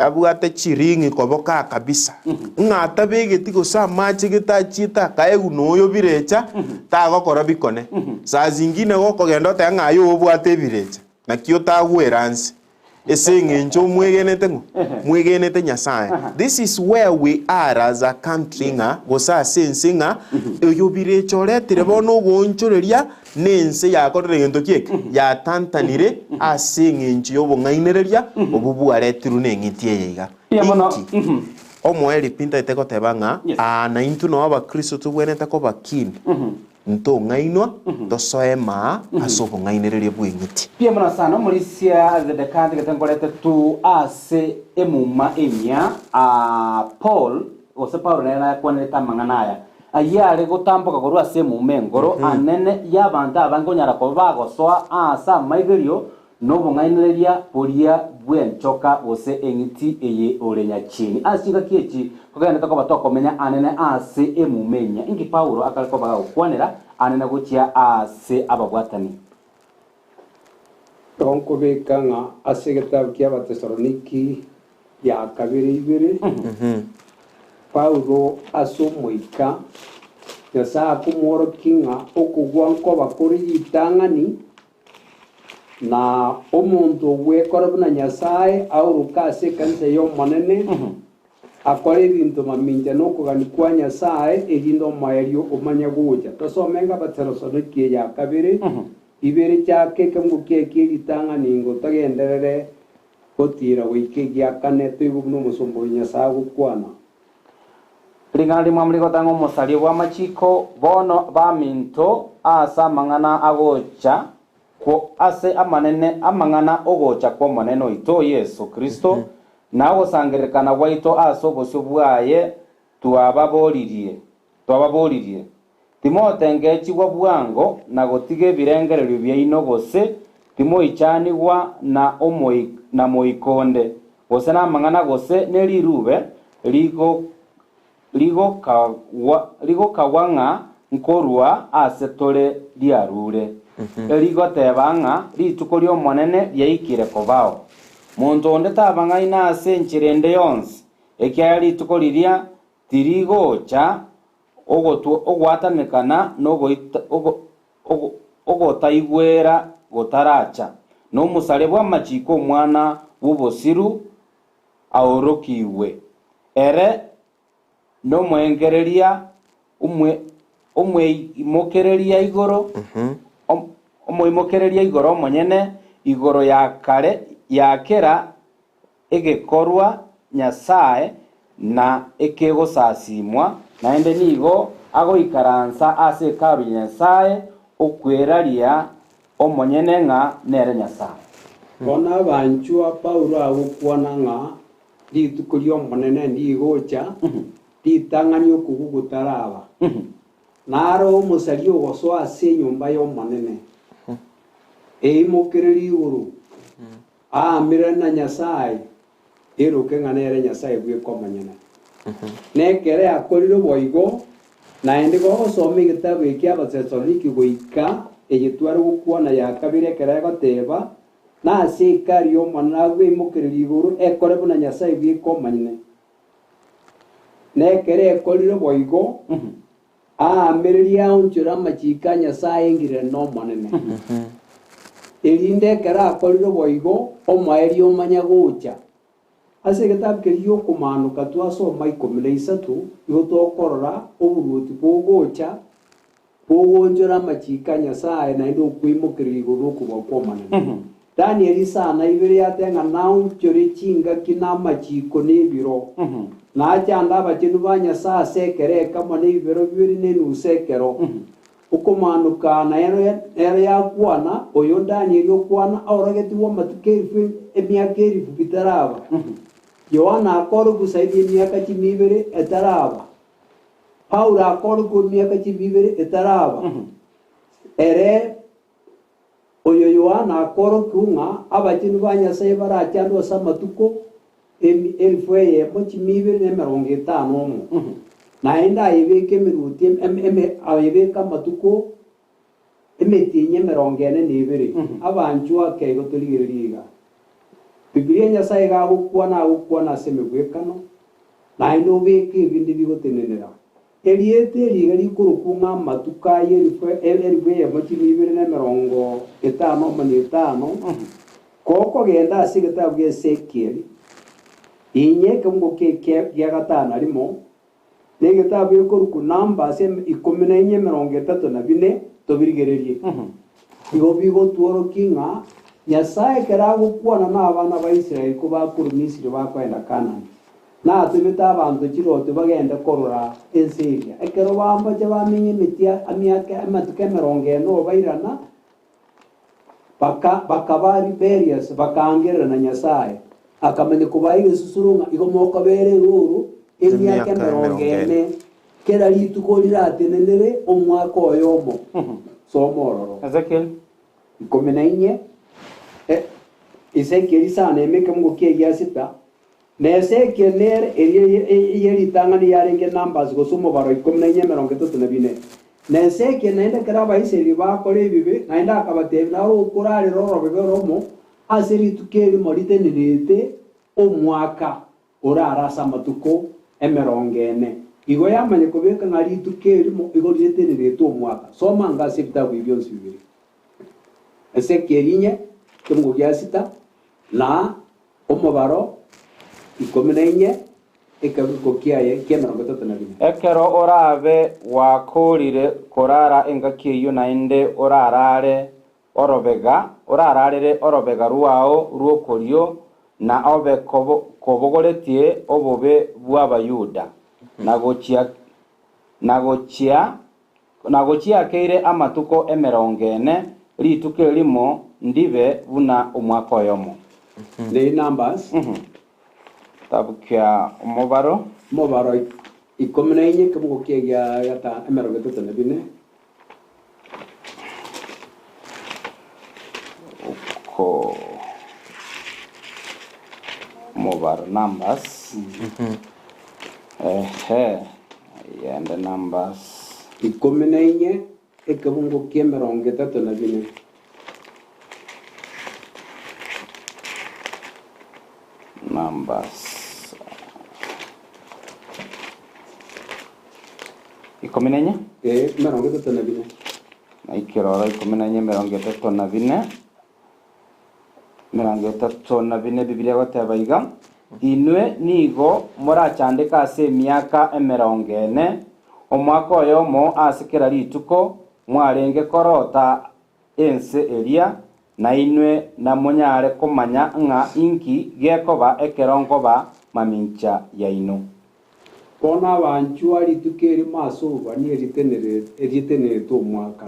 Abwate chiring'i koboka kabisa, ng'a atabegeti gose amache gete achiete akaegwa noyo birecha, tagokora bikone. Saa zingine gokogenda oteba ng'a aye obwate ebirecha, naki otagwera nse ase eng'encho omwegenete ng'o? Mwegenete Nyasaye. This is where we are as a country ng'a gose ase ense ng'a oyo birecha oretire bono ogoonchoreria Nense yakorire gento ki eke? Yatantanire ase engencho y'obong'ainereria obwo bwaretirwe neng'iti eye iga. Mbuya mono. Inki? Omoerio pi ntaete goteba ng'a aa naintwe noo Abakristo tobwenerete koba keen, ntong'ainwa, tosoe maa ase obong'ainereria bw'eng'iti. Mbuya mono sana omorisia Zedekia ntigete nkorete tu ase emuma enyia. Aa Paul gose Paulo nere nakwanerete amang'ana aya. Ayio are gotamboka korwa ase emuma enkoro anene y'abanto abange konyara koba bagosoa aase amaigerio na obong'ainereria boria bw'enchoka gose eng'iti eye ore nyachieni. Ase chingaki echi togenderete koba tokomenya anene ase emuma enyia. Inki Paulo akare koba gagokwanera anene gochia ase ababwatani? Tonkobeka ng'a ase egetabu ki'Abatesaloniki ya kabere ibere, Paulo ase Omoika, Nyasae akomworokia ng'a okogwa nkoba kore ritang'ani, na omonto ogwekora buna Nyasae aoroke ase ekanisa y'Omonene, akore ebinto mamincha nokogania kwa Nyasae, erinde omoerio omanye gocha. Tosome ng'a Abatesaloniki eya kabere ibere chake ekeungo kiaye kie ritang'ani ingo togenderere Gotiira goika egiakane, toigwe buna omosomba oyo Nyasae agokwana. Ring'ana rimwamo rigotang'a omosaria bw'amachiko, Bono baminto, ase amang'ana agocha kwo ase amanene amang'ana ogocha kw'Omonene oito Yeso Kristo, na ogosangererekana gwaito ase obosio bwaye twababoririe, twababoririe, Timotengechigwa bwango na gotiga ebirengererio biaino gose timoichanigwa na na moika onde, gose namang'ana gose ne rirube rigokagwa ng'a nkorwa ase tore riarure, erigoteba ng'a rituko ri'Omonene riaikire kobao. Monto onde tabang'aina ase enchera ende yonsi, ekiagera rituko riria tirigocha ogwatanekana nogotaigwera gotaracha, na omosare bw'amachiko omwana bw'obosiru aorokigwe. Ere nomoengereria omweimokereria igoro, omoimokereria igoro omonyene igoro ya kare ya kera egekorwa Nyasae na ekegosasimwa, naende nigo agoikaransa ase Hekalu ya Nyasae okweraria omonyene ng'a nere Nyasae. Bono abanchwa Paulo agokwana ng'a rituko ri'Omonene ndigocha, ritang'ani okogwa gotaraba. Naro omosaria ogosoa ase enyomba y'Omonene, eimokererie igoro, Aamereranie na Nyasae, eroke ng'a nere Nyasae bweka omonyene. Na ekero akorire boigo, naende gogosoma egetabu eke Abatesaloniki goika eye tware gokwana ya kabere ekero egoteba, Nase Hekalu y'Omonene agwo eimokererie igoro ekore buna Nyasae bweka omonyene. Nekero ekorire boigo, aamererie aonchore amachiko a Nyasae engirere n'Omonene. Erinde ekero akorire boigo, omoerio omanye gocha. Ase egetabu keria gi'okomaanoka twasoma 13, igo tokorora oboruoti bogocha bogoonchora amachiko a Nyasae naende okoimokereria igoro nokobua kw'Omonene. Danieli isano na ibere yateba ng'a naonchore chingaki na amachiko na ebiro, na achande abachenu ba Nyasae ase ekero ekemo na ebibero bibere na enusu ekero. Okomaanoka nero nero yakwana, oyo Danieli okwana aorogetigwe amatuko elifu emiaka elifu bitaraba. Yohana akorokwa zaidi emiaka chimia ibere etaraba. Paulo akorokwa emiaka chimia ibere etaraba. Ere oyo Yohana akorokigwe ng'a abachenu ba Nyasae barachandwe ase amatuko elifu eyemo chimia ibere na emerongo etano omo, naende ayebeke emiruti ayebeke amatuko emetienyi emerongo ene na ebere. Abanchwa ake igo torigererie iga. Bibilia Nyasae iga agokwana agokwana ase emegwekano, naende obeke ebinde bigotenenera. Erieta eri iga rikorokwa ng'a amatuko aye elifu eyemo chimia ibere na emerongo etano omo na etano, Gokogenda ase egetabu gia Ezekieli, inye ekeungo gia gatano na rimo, na egetabu gekorokwa Numbers ikomi na inye emerongo etato na bine, tobirigererie. Igo bigotworokia ng'a Nyasae ekero agokwana nabana ba Israeli kobakorwa Misiri bakoenda Kanani, natomete abanto chirooti bagende korora ense eria. Ekero bambacha bamenya emiti amatuko emerongo ene obairana, Bakaba rebellious, bakaangerera na Nyasae. Akamanya kobaa egesusuro ng'a igo mokobera eroro emiaka emerongo ene, kera rituko riratenenere omwaka oyomo. Soma ororo. Ezekiel. Ikomi na inye, Ezekiel isano ime ekemungo kia egia sita, Na Ezekiel nere eria ye ritang'ani yarenge Numbers gose omobaro ikomi na inye emerongo etato na bine. Na Ezekiel naende ekero Abaisraeli bakora ebibe, naende akabatebia, Naro okorarera orobebe oromo ase rituko erimo ritenenerete omwaka orare ase amatuko emerongo ene. Igo yamanya kobeka ng'a rituko erimo igo ritenenerete omwaka. Soma anga ase ebitabu ebi bionsi bibere. Ezekiel inye, ekemungo gia sita, na Omobaro ikomi na inye, ekebuko kiaye ki'emerongo etato na bine. Ekero orabe gwakoorire korara engaki eyio naende orarare orobega, orararere orobega rwao rw'okorio, na obe kobogoretie obobe bw'Abayuda, na gochia na gochia na gochiakeire amatuko emerongo ene, rituko erimo ndibe buna omwaka oyomo. Nei Numbers. Kitabu kia omobaro. Omobaro ikomi na inye ekebugo kia egia gata emerongo etato na bine. Oko omobaro Numbers. Ehe. Eyende Numbers. Ikomi na inye, ekebungo ki'emerongo etato na bine. Numbers. Ikomi na inye. Ee, emerongo etato na bine. Naikire ikomi na inye emerongo etato na bine. Emerongo etato na bine Bibilia egoteba iga, Inwe nigo morachandeke ase emiaka emerongo ene, omwaka oyomo ase kera rituko mwarenge korota ense eria, na inwe namonyare komanya ng'a inki gekoba ekero nkoba mamincha yaino. Bono abanchwa rituko erimo ase obobani eritenerete omwaka.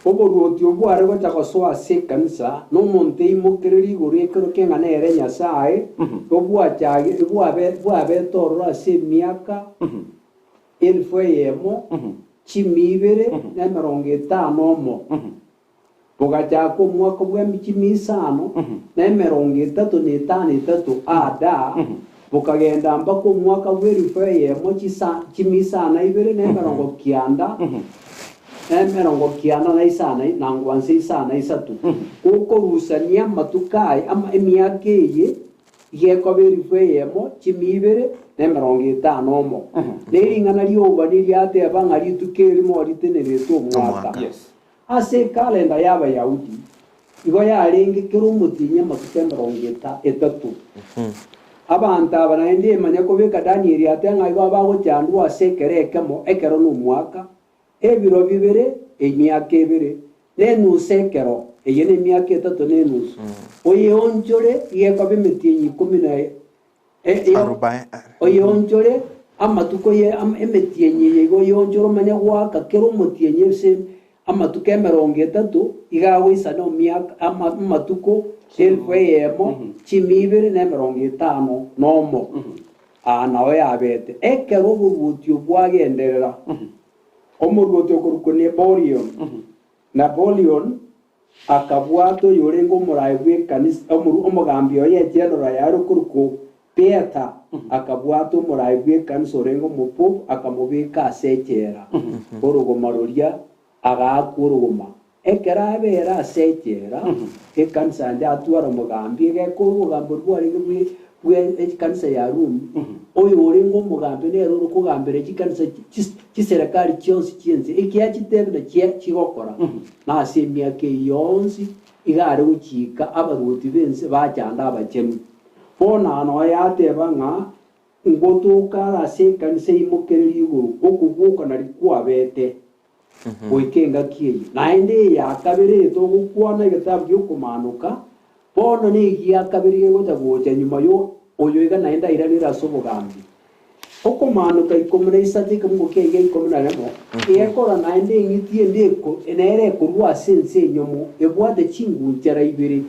Oboruoti obwo bware gocha gosoa ase ekanisa, na omonto eimokererie igoro ekero keng'ana ere Nyasae, bwabete ororo ase emiaka elifu eyemo, chimia ibere, na emerongo etano omo. Bogachaka omwaka bw'chimia isano, na emerongo etato na etano etato AD, bokagenda mpaka omwaka bw'elifu eyemo chimia isano ibere na emerongo kianda, na emerongo kianda na isano na ngwansa isano na isato, gokorusania amatuko aye emiaka eye igekoba elifu eyemo chimia ibere. na emerongo etano omo. Na ering'ana ri'obobani riateba ng'a rituko erimo riteneretwe omwaka. Omwaka. Yes. Ase ekalenda y'Abayahudi igo yarenge kera omotienyi amatuko emerongo etato. Abanto aba naende emanya kobeka Danieli ate ng'a igo abagochandwa ase ekero ekemo, ekero nomwaka, ebiro bibere, emiaka ebere, na enusu ekero, eye nemiaka etato na enusu. Oyeonchore iga ekoba emetienyi ikomi na Oyeonchore amatuko ye emetienyi eye iga oyeonchore omanye goaka kera omotienyi ase amatuko emerongo etato, iga agoisana omiaka amatuko elfu eyemo chimia ibere na emerongo etano nomo. Aa nao yabete ekero oboruoti obwo bwagenderera, omoruoti okorokwa Napoleon, Napoleon, Akabwata oyorenge omoraai bw'ekanisa, omogambi oye ejenero yare okorokwa Peter, akabwata omoraai bw'ekanisa orenge omopopu, akamobeka ase echela orogoma roria, agaakwa orogoma. Ekero abeire ase echela, ekanisa yande atwara omogambi, egeka obogambi boria bwarenge bwe bwe ekanisa ya Rumi, oyorenge omogambi nere ore kogambera chikanisa chiserekari chionsi chi'ense, ekiagera chitebi na chigokora. Na ase emiaka eyio yonsi iga are gochika abaruoti b'ense bachande abachenu. Bono nonya yateba ng'a ngotoka are ase ekanisa eimokererie igoro, okobwoka nario kwabete goika engaki eye. Naende eya kabere eye togokwana egetabu gi'okomaanoka, bono negia kabere gegocha gocha nyuma y'oyo iga naende airanire ase obogambi. Okomaanoka ikomi na isato ekemungo kiaye gia ikomi na remo, egekora naende eng'iti ende nere ekorua ase ense enyomo, ebwate chingunchara ibere,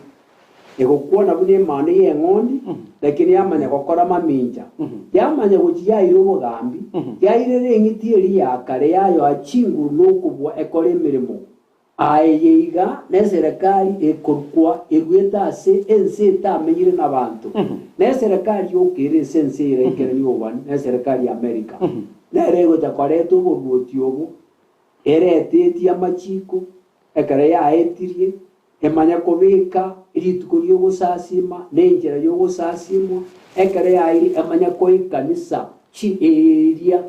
egokwana buna emano y'eng'ondi, lakini yamanya gokora mamincha. Yamanya gochia yaira obogambi, yairera eng'iti eria ya kare yayoa chinguru na okobua ekore emeremo. Aye iga neserekari ekorukwa eruete ase ense etamenyire nabanto, neserekari yoka ere ase ense ere ekereni obobani, neserekari ya Amerika. Nere egocha koreta oboruoti obo, eretetie amachiko, ekero yaetirie, emanye kobeka rituko ri'ogosasima, na enchera y'ogosasimwa, ekero yaeire emanye koa ekanisa chiria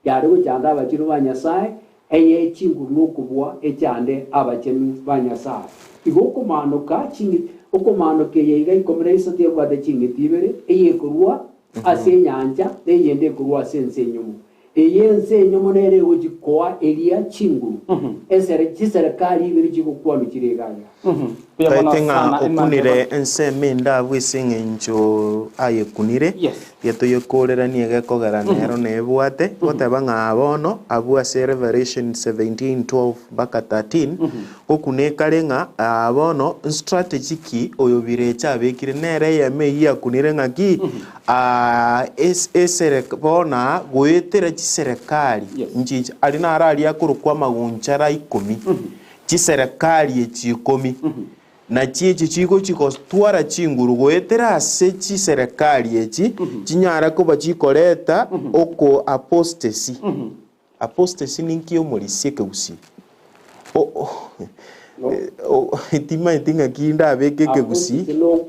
Yare gochanda abachenu ba Nyasae, eye chinguru nokobua echande abachenu ba Nyasae. Igo okomaanoka ching'iti, okomaanoka eye iga ikomi na isato ebwate ching'iti ibere, eye ekorua ase enyancha, na eyende ekorua ase ense enyomo. Eye ense enyomo nere egochi koa eria chinguru. Esere chiserekari ibere chigokwanwa chire iga iga. Mbuya mono Taete ng'a sana Emmanuel. okunire ensemo ende abwo ase eng'encho ayekunire, Yes. Getoyekooreranie egekogera nero nebwate, goteba ng'a bono abwo ase Revelation 17:12 mpaka 13, gokuna ekare ng'a aa bono nstrategy ki oyo birecha abekire nere eyemo eyio yakunire ng'aki es- eserek bono aa goetera chiserekari Yes. nchicha aria naro aria akorokwa amagunchara ikomi, chiserekari echi ikomi. Nachi echi chigochia gotwara chinguru goetera ase chiserekari echi chinyare koba chikoreta oko apostasy. Apostasy ninki omorisia ekegusii? Timaeti ng'aki ndabeke ekegusii. Apostasy no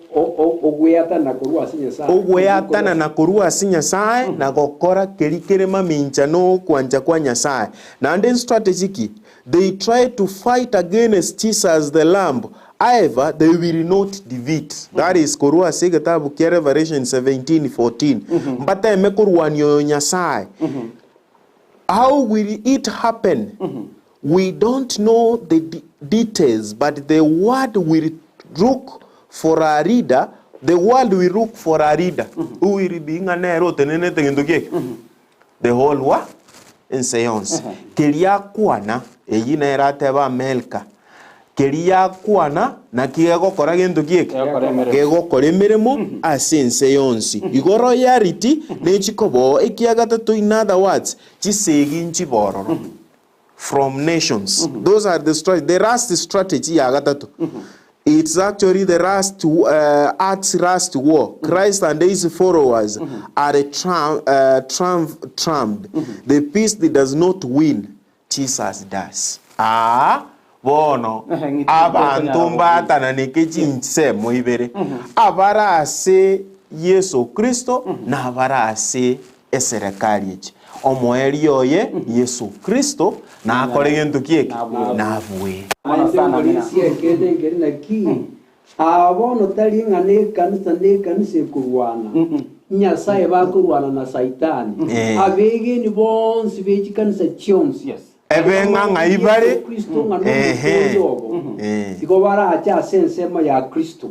ogweatanana korwa ase Nyasae. Ogweatanana korwa ase Nyasae na gokora keria kere mamincha na okwancha kwa Nyasae. Naende strategy ki? They try to fight against Jesus the Lamb, however, they will not defeat. That is korwa ase egetabu kia Revelation 17:14. Mbateme korwania oyo Nyasae. How will it happen? We don't know the details, but the word will look for a leader, the world will look for a leader who will be ng'a nere otenenete gento kieke. The whole wa? Ense yonsi. Keria akwana, eyio nere atebe America, keria akwana naki gegokora gento ki eke? Gegokora emeremo. Gegokora emeremo ase ense yonsi. Igo royalty nechikoboo ekiagatato in other words, chisegi nchibororo from nations. Those are the strategy, the last strategy ya gatato. It's actually the last uh, art's last war. Christ and his followers are tram, uh, tram, trammed. The peace that does not win, Jesus does. Ah, bono Ehe, ng'iti abanto tekonyara mbatananeke chinsemo ibere abare ase Yeso Kristo na abare ase. eserekari echi. Omoerio oye Yeso Kristo nakore gento ki eke? Nabue. Naende omorisia ekeene nkeri naki, Aa bono tari ng'a nekanisa nekanisa ekorwana, Nyasae bakorwana na Saitani, abegeni bonsi be chikanisa chionsi. Ebe ng'a ng'ai bare, Yeso Kristo ng'a ehe, nomotoori obo, igo barache ase ensemo ya Kristo.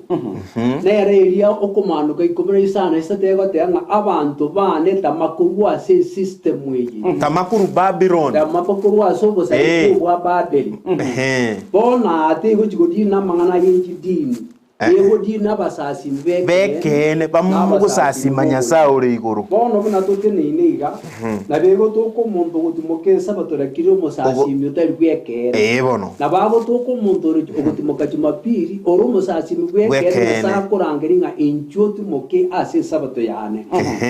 Nere eria okomaanoka ikomi na isano na isato egoteba ng'a abanto baane tama korwa ase esystem eye. Tama korwa Babylon. Tama korwa ase obosareku bwa Babeli. Ehe. Bono aa tegochi godina amang'ana ye chidini, egodina abasasimi b'ekeene, B'ekeene, n'abasasimi bamogosasima b'oboronge. Nyasae ore igoro. Bono buna toteneine iga, nabo egotoka omonto ogotimoka Esabato rakiri omosasimi otari bw'ekeene. Ee bono. Nabo agotoka omonto ore ogotimoka Jumapili ore omosasimi bw'ekeene Bw'ekeene. Nyasae akorangeria ng'a inchuo otimoke ase Esabato yane.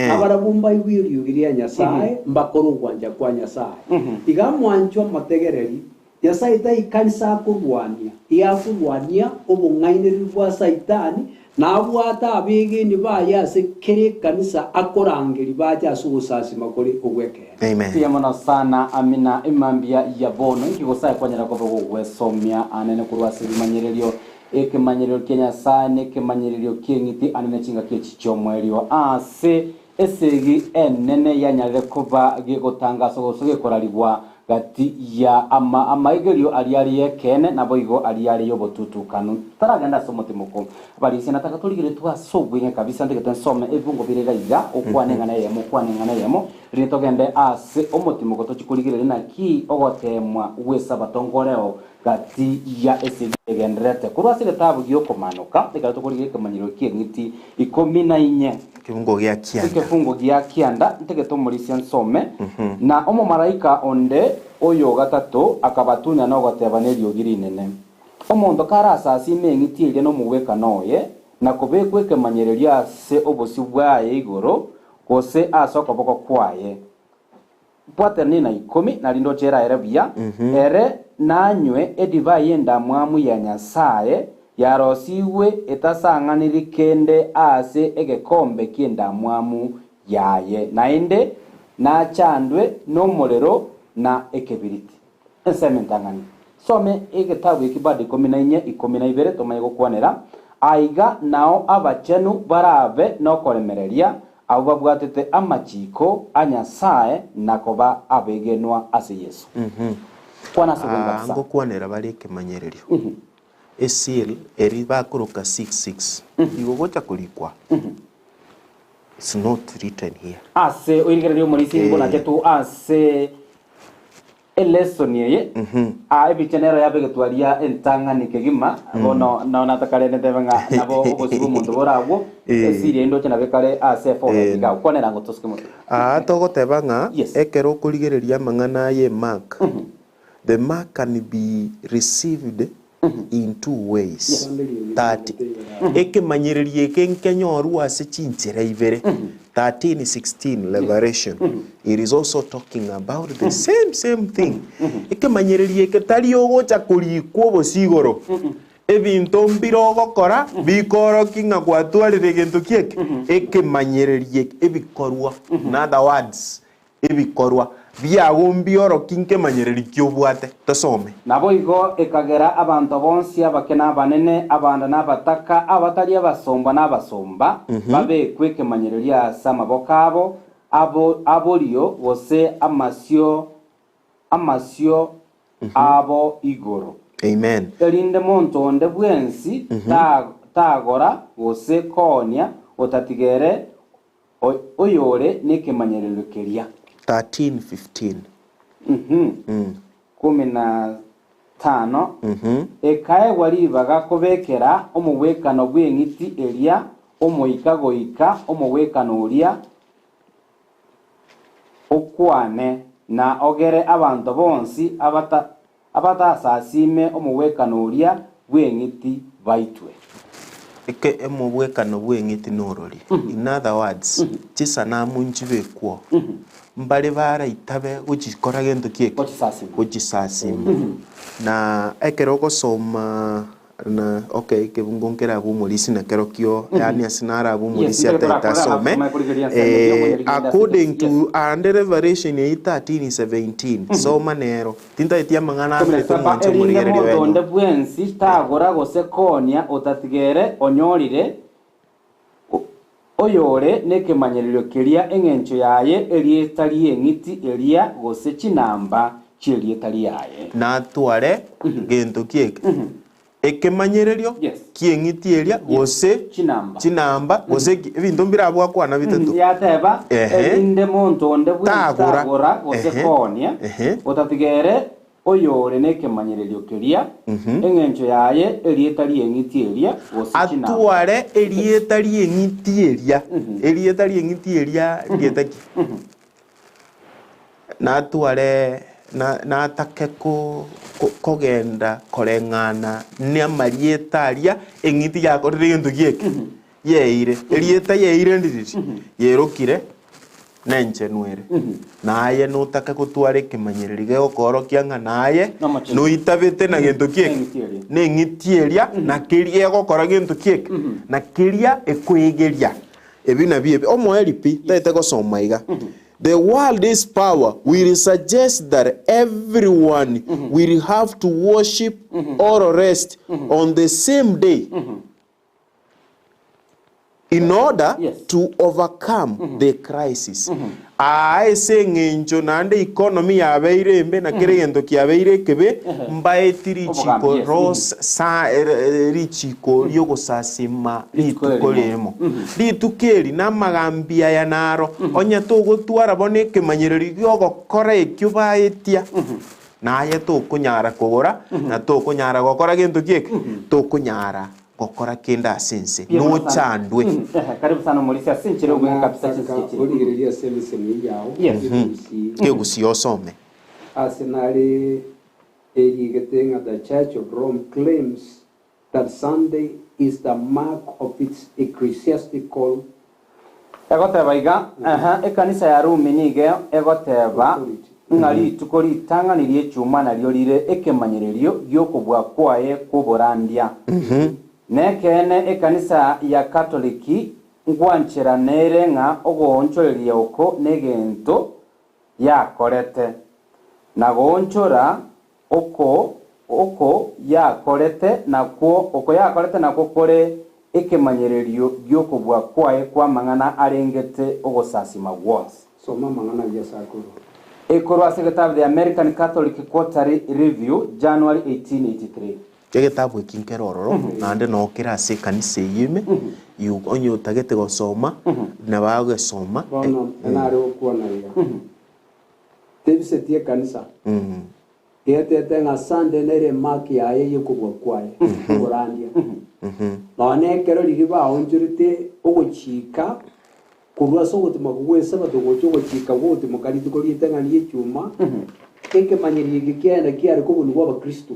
Nabarabwo mbaigwe eriogi ria Nyasae, mbakore ogwancha kwa Nyasae. Iga mwanchwe omotegereri, Nyasae taikanisa akorwania, iga akorwania obong'ainereria bwa Saitani, na abwate abegeni baye ase kera ekanisa akorangeria bache ase ogosasima kore ogw'ekeene. Amen. Mbuya mono sana amina emambia ya bono inki gosae kwanyara koba gogwesomia anene korwa ase ebimanyererio ekemanyererio kia Nyasae na ekemanyererio ki'eng'iti anene chingaki echi chi'omoerio ase Esegi enene yanyarire koba gegotangaswa gose gekorarigwa gati ya ama amaigerio aria are y'ekeene naboigo aria are y'obotutukanu. Taragenda ase omotimoko. Abarisia nataka torigeretwe ase obweng'e kabisa ntagete nsome ebibungo bire iga iga, okwane eng'ana eyemo okwane eng'ana eyemo, rinde togende ase omotimoko tochie korigereria naki ogoteemwa gw'esabato nkoreo Gati ya esegi egendererete korwa ase egetabu gi'Okomanoka, ekero tokorigia ekemanyerero ki'eng'iti ikomi na inye. Ekefungo gia kianda. Ekefungo gia kianda ntagete omorisia nsome, Na omomalaika onde oyo gatato akabatunya nogoteba neriogi rinene, Omonto karasasime eng'iti eria nomogwekano oye, na kobekwa ekemanyererio ase obosio bwaye igoro, gose ase okoboko kwaye, Bwatanane na ikomi, na rinde oche eraere buya, ere nanywe edivai y'endamwamu ya Nyasae, yarosigwe etasang'aniri kende ase egekombe ki'endamwamu yaye, naende nachandwe nomorero na ekebiriti. Ensemo entang'ani. Some egetabu eki bado ikomi na inye, ikomi na ibere, tomanye gokwanera. Aiga nao abachenu barabe nokoremereria, abwo babwatete amachiko a Nyasae na koba abegenwa ase Yeso. Kwana ase obonge Aa, kabisa. ngokwanera bare ekemanyererio. Eseal eri bakoroka 66 igo gocha korikwa it's not written here. Ase oirigereria omorisia nigo nachetu ase Elesoni eye, aa ebicha nero yabegetwe aria entang'ani kegima, bono nao natakarende ntebe ng'a nabo obosio bw'omonto bore agwo, esiri eye ndoche nabo ekare ase eforehead iga, kwanera ng'o tosuke motwe. Aa togoteba ng'a Yes. ekero okorigereria amang'ana aya emark, the mark can be received in two ways. 30 Ekemanyererio eke nkenyorwe ase chinchera ibere. 13:16 Revelation it is also talking about the same same thing. Ekemanyererio eke tari ogocha korikwa obosio igoro. Ebinto mbire ogokora bikoorokia ng'a gwatwarire egento ki eke? Ekemanyererio eke, ebikorwa. In other words, Ebikorwa biago mbiorokie nkemanyererio ki obwate. Tosome. Naboigo ekagera abanto bonsi abake na abanene, abanda na abataka, abatari abasomba na abasomba, babekwe ekemanyererio ase amaboko abo, abo aborio gose amasio amasio abo igoro. Amen. Erinde monto onde bwensi tagora gose koonia otatiga ere Oyore nekemanyererio keria. 13:15. Kumi na tano, Ekaegwa ribaga kobekera omogwekano bw'eng'iti eria omoika goika omogwekano oria okwane, na ogere abanto bonsi Abatasasime omogwekano oria bw'eng'iti baitwe. Eke omogwekano bw'eng'iti norori. In other words, chisanamu nchibekwo, mbare baraitabe gochikora gento ki eke? Gochisasima. Gochisasima. Na ekero ogosoma. na okay ekebungo nkere abwo omorisia na kerokio yaani ase naro abwo Yes, omorisia mbere ataete torakorera asome. alafu tumanye korigereria ensemo eria, Eh, omonyerigende ase according yes. to ande Revelation eyio 13:17 soma nero tintaeti amang'ana Kumi na amete saba, omwanche erinde omorigereria monto onde wenyu. bwensi tagora gose koonia otatigere onyorire oyore nekemanyererio keria eng'encho yaye erieta ri'eng'iti eria gose chinamba chi'erieta riaye. Natware gento ki eke? Ekemanyererio Yes. ki'eng'iti eria gose Chinamba. chinamba gose ki ebinto mbire abwo akwana bitato. Yateba, Ehe. erinde monto onde bwensi Tagora. tagora gose Ehe. koonia Ehe. otatigere oyore nekemanyererio keria eng'encho yaye erieta ri'eng'iti eria gose chinamba. Atware erieta ri'eng'iti eria erieta ri'eng'iti eria rieta ki? Natware na natake ko ko kogenda koreng'ana na amarieta aria eng'iti yakorire egento gieke yeire. Erieta yeire ndiriri yerokire nenchenu ere. Naye notake gotwara ekemanyererio gegokoorokia ng'a naye Nomochenu. noitabete na gento kieke Neng'iti eria. neng'iti eria na keria egokora gento kieke na keria ekoegeria ebi nabio ebi omoeri pi taete gosoma iga the world is power will suggest that everyone will have to worship or rest on the same day in order to overcome the crisis. Aa ase eng'encho naende economy yabeire embe na kera egento kiabeire ekebe, mbaeti richiko Obogambi, yes. ros sa eh, richiko riogosasima Rituko rituko erimo. ririmo. Rituko eri namagambi aya naro onye togotwara bono ekemanyererio giogokora ekio baetia naye tokonyara kogora na tokonyara gokora gento kieke tokonyara gokora kende ase ense Bien, bueno sana. nochandwe. Ehe, karibu sana Mulisi ase obwenge kabisa chinsi Nataka origereria ase emesemo yao Yes. egusi Kegusi osome. ase nare erigete ng'a the Church of Rome claims that Sunday is the mark of its ecclesiastical Egoteba iga, aha, ekanisa ya Rumi nigo egoteba Authority. ng'a rituko ritang'ani ri'echuma nario rire ekemanyererio gi'okobua kwaye kw'oborandia. Nekeene ekanisa ya Katoliki ngwancheranere ng'a ogoonchoreria oko negento yakorete na goonchora oko oko yakorete nakwo oko yakorete nakwo kore ekemanyererio gi'okobua kwaye kwa mang'ana arengete ogosasima gwonsi. Soma mang'ana biasakuru. Ekorwa ase egetabu The American Catholic Quarterly Review, January 1883. Egetabu eki nkere ororo naende nokere ase ekanisa eyio ime you onye otagete gosoma nabagesoma. Bono nare gokwana iga tebiseti ekanisa getete ng'a Sunday nere emark yaye yekobua kwaye oborandia nonye ekero riria baonchorete ogochika korwa ase ogotumoka gwa esabato gocha ogochika gwa ogotumoka rituko ritang'ani ria echuma ekemanyererio eke kiaye kiare kobunigwa abakristo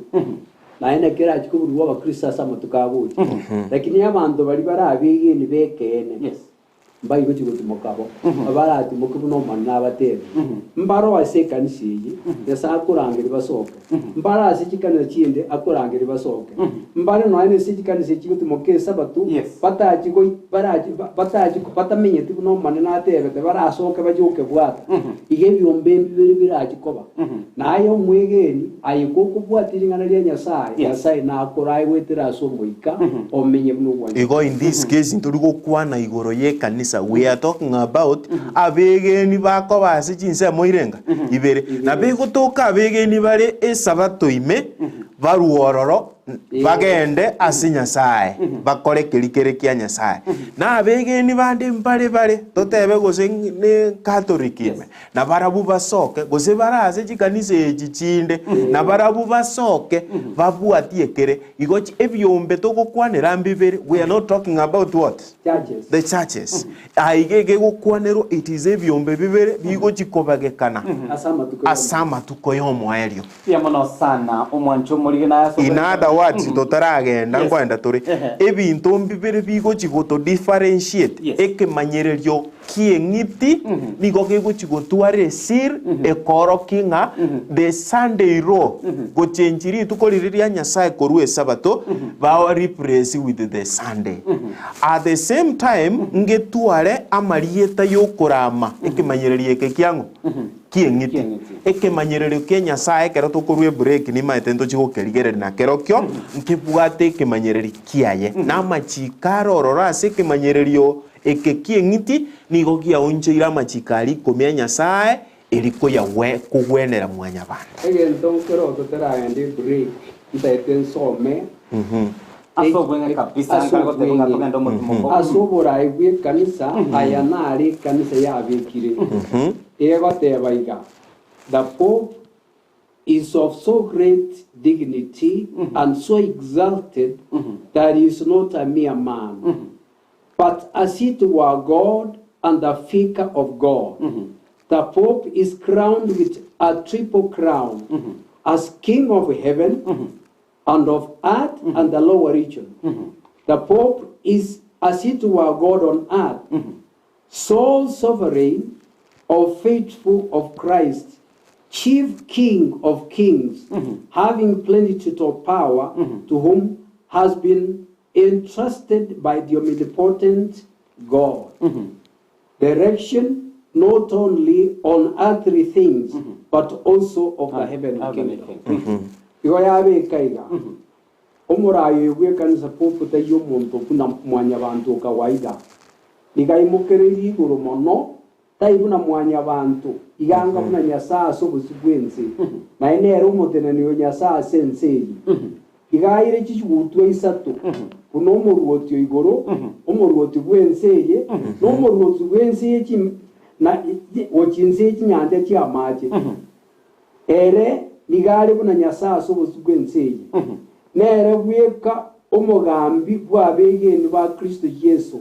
naye nakerachi kobunigwa abakristo ase amatuko agocha lakini abanto baria barabegeni bekeene mbaigochi gotumoka bo abaratimoke buna omwana abatebe mbaro ase ekanisa eye Nyasaye akorangeri basoke mbaro ase chikanisa chinde akorangeri basoke mbare nonya ase chikanisa echi gotumoka esabato batachi goi barachi batachi batamenyeti buna omonene atebete barasoke bache gokebwata iga ebiombe mbibere birachi koba naye omwegeni aye gokobwatia ring'ana ria Nyasaye Nyasaye nakorae goetera ase omoika omenye buna obwanchani. Igo in this case ntori gokwana igoro y'ekanisa we are talking about abegeni bakoba ase chinsemo irenga ibere na begotoka abegeni bare esabato ime barwororo bagende ase Nyasaye bakore keri kere kia Nyasaye na abegeni bande mbare bare totebe gose ne Catholic ime na barabu basoke gose bare ase chikanisa echi chinde na barabu basoke babwatie kere igo ebiombe togokwanera mbibere we are not talking about what Churches. the churches aiga egegokwanerwa it is ebiombe bibere bigochikobagekana Ase amatuko ase amatuko y'omoerio. Pia mono sana omwancho. Tokorigena ase In other words, totaragenda Yes. nkoenda tore, Ehe. ebinto mbibere bigochi goto differentiate Yes. ekemanyererio ki'eng'iti nigo kegochi gotwara esir ekoorokia ng'a the Sunday law gochenchi rituko riria ria Nyasaye korwa esabato ba replace with the Sunday. At the same time ngetware amarieta yokorama ekemanyererio eke kiang'o? Ki'eng'iti. Ki'eng'iti. Ekemanyererio kia Nyasaye ekero tokorwa ebreak nimaete ntochie gokerigereria na kerokio nkebwate ekemanyererio kiaye na amachiko are ororo ase ekemanyererio Eke ki'eng'iti nigo giaonchoire amachiko aria ikomi a Nyasae, eri koyagwe kogwenera mwanyabanto. Egento nkero totaragenda ebreak ntaete nsome Ase obweng'e kabisa, ase nkare goteba ng'a obweng'e. togende omotimoko. Ase oboraai bw'ekanisa aya nare ekanisa yabekire, egoteba iga, The Pope is of so great dignity and so exalted that he is not a mere man, but as it were God and the figure of God. The Pope is crowned with a triple crown as King of heaven and of earth and the lower region. The Pope is as it were God on earth, sole sovereign of faithful of Christ, chief king of kings, having plenitude of power, to whom has been entrusted by the omnipotent God. Direction not only on earthly things, but also of the heavenly Heavenly kingdom. kingdom. Igo yabeka iga omorayi oyo bw'ekanisa pope taiyo omonto buna mwanyabanto o kawaida niga aimokereirie igoro mono tai buna mwanyabanto iganga buna Nyasaye ase obosio bw'ense naye nere omoteneneri o Nyasaye ase ense eye. Iga aire chigutwa isato, buna omoruoti o igoro, omoruoti bw'ense eye, na omoruoti bw'ense ye chim- na gochia inse ye chinyancha chi'amache. Ere nigo are buna Nyasae ase obosio bw'ense eye. Nere bweka omogambi bw'abegeni ba Kristo Yeso,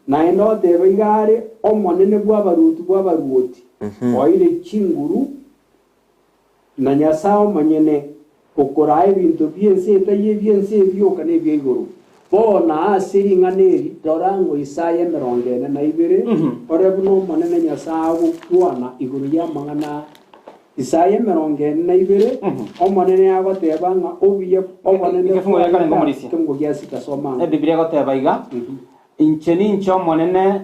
naende oteba iga are omonene bw'abaruoti bw'abaruoti, oeire chinguru Na Nyasae omonyene, okoraa ebinto bi'ense etari ebi'ense ebioka nebia igoro. Bono ase ring'ana eri, rora ng'o Isaya 42, ore buna Omonene Nyasae agokwana igoro y'amang'ana aya. Isaya 42, Omonene agoteba ng'a obuya obonene Egefungo gia kare ngomorisia. Ekefungo gia sita soma ang'e. Ebibilia egoteba iga, Inche ninche Omonene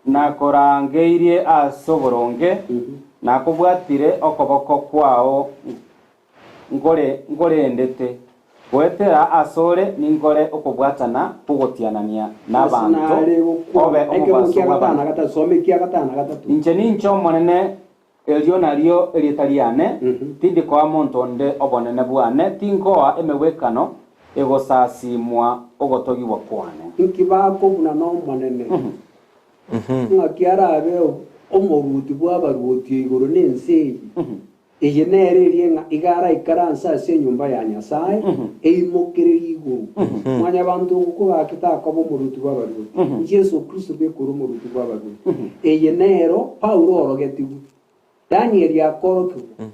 Nakorangeirie ase oboronge, nakobwatire okoboko kwao nkorendete, goetera asore ninkore okobwatana kw'ogotianania nabaanto, obe omobaso bw'abanto. Inche ninche Omonene, erio nario erieta riane, tindi koa monto onde obonene bwane, tinkoa emegwekano egosasiimwa ogotogigwa kwane. Inki bakobuna n'Omonene? Ng'aki arabe omoruoti bw'abaruoti o igoro na ense eye? Eye nere eria ng'a iga araikaranse ase enyomba ya Nyasae, eimokererie igoro. Mwanyabanto ogokogaki takoba omoruoti bw'abaruoti, Yeso Kristo bweka ore omoruoti bw'abaruoti. Eye nero Paulo orogetigwe, Danieli akorokigwa,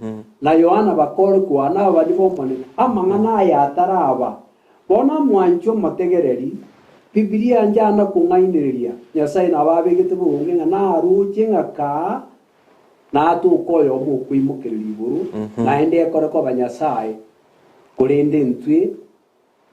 na Yohana bakorokigwa nababani b'Omonene, amang'ana aya ataraba. Bono mwanche omotegereri, Bibilia njana kong'ainereria, Nyasae nabo abegete boronge ng'a naroche ng'a kaa natoke oyomo okoimokereria igoro, naende ekore koba Nyasae, korende intwe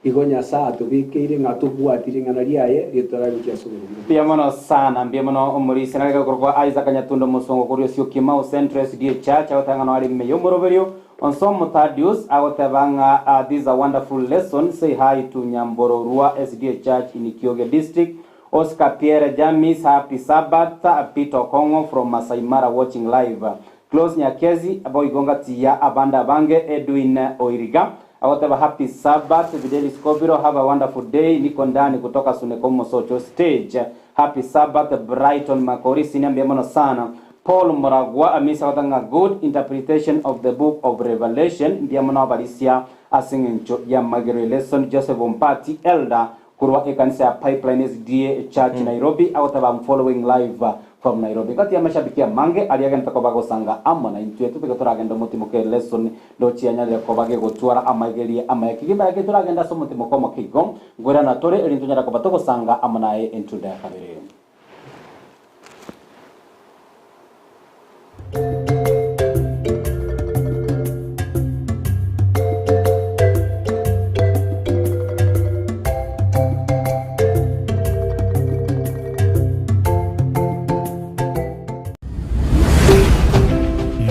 igo Nyasae atobekeire ng'a tobwati ring'ana riaye ritorare gochia ase oboronge bwaye. Mbuya mono sana, mbuya mono omorisia nare gokorokwa Isaac Nyatundo Omosongo korwa Syokimau Central SDA Church agoteba ng'a noare ime y'omoroberio Onsomo Thaddeus agoteba ng'a this is a wonderful lesson, say hi to Nyambororwa SDA Church in Kioge District. Oscar Pierre Jamis happy Sabbath, Peter Okong'o from Masai Mara watching live. Close Nyakezi boigo ngatiya abande abange Edwin Oiriga agoteba happy Sabbath, Fidelis Kobiro have a wonderful day, niko ndani kutoka Suneka Mosocho stage. Happy Sabbath Brighton Makori senior mbuya mono sana. Paul Muragwa Amisi agoteba ng'a good interpretation of the book of Revelation mbuya mono abarisia ase eng'encho y'amagero lesson Joseph Ompati Elder Korwa ekanisa ya Pipeline SDA Church Nairobi agoteba I'm following live From Nairobi. Gati y'amashabiki amange aria agente koba gosanga amo naintwe, totige toragende omotimoke lesson ndochi anyarire koba gegotwara amaigerie amaya kegima gaki toragende ase omotimoko omoke igo nkoirana tore erinde tonyare koba togosanga amo naye entunda ya kabere.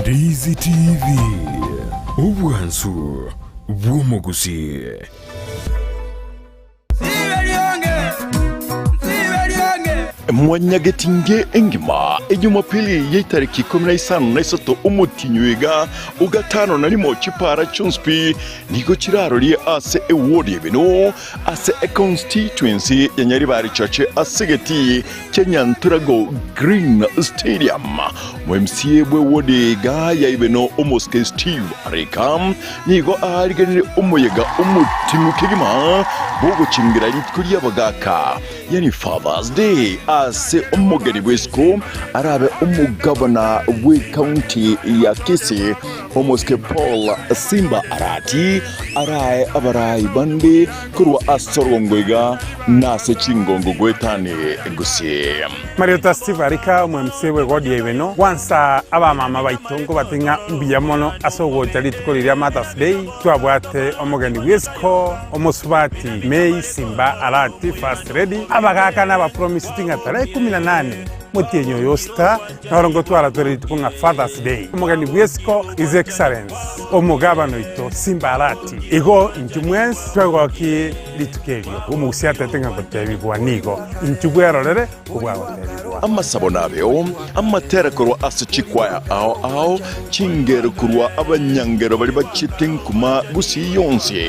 Ndizi TV, obwansu bw'omogusii. Mwanyagetinge engima ejumapili y'etariki ikomi na isano na isato omotinyu iga ogatano na rimo chipara chionsi pi nigo chirarorie ase eward y'Ebeno ase econstituency ya Nyaribari Chache ase egetii kia Nyanturago Green Stadium. Mo-MCA bw'eward iga ya Ibeno Omosike Steve Arika Nigo aariganire omoyega omoting'u kegima bw'ogochingera rituko ri'abagaaka, yaani Father's Day, ase omogeni bw'isiko arabe omogabana bw'ekaunti ya Kisii, omosike Paul Simba Arati, arae abarai bande korwa ase orogongo iga na ase chingongo goetani gusii. Mariota Steve Arika, omo-MC bw'egodi ya Ibeno, gwansa abamama baito nkobate ng'a mbuya mono ase ogocha rituko riria Mother's Day twabwate omogeni bw'isiko omosubati May Simba Arati First Lady, abagaka na abapromisiti ng'a tarehe ikomi na nane motienyi oyo osita noro ngotwara tore rituko ng'a Father's Day. Omogeni bw'isiko His Excellence omogabana oito Simba Arati. Igo intwe mwensi twegokie Rituko erio omogusia atete ng'a gotebigwa nigo intwe bwerorere kobua gotebigwa. Amasabo nabeo, amatera korwa ase chikwaya ao ao, chingero korwa abanyangero baria bachete nkuma gusii yonsi,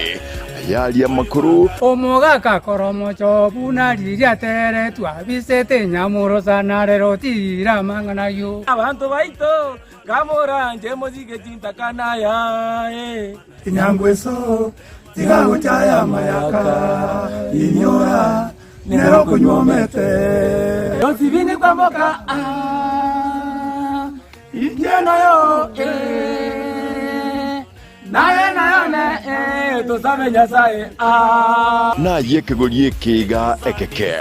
ayaria amakoro. Omogaka akora omochoo buna riria ateretwe abisete enyamorosa, na rero otigire amang'ana ayio. Abanto baito, kamoranche mosike chintakana yaye. Enyangweso tiga gochaya amayaka, inyora nere okonywomete. Yosibini kwamboka ah, inche nayo eh, naye nayo ne eh, tosabe Nyasaye ah. Naye ekegori eke iga ekeke,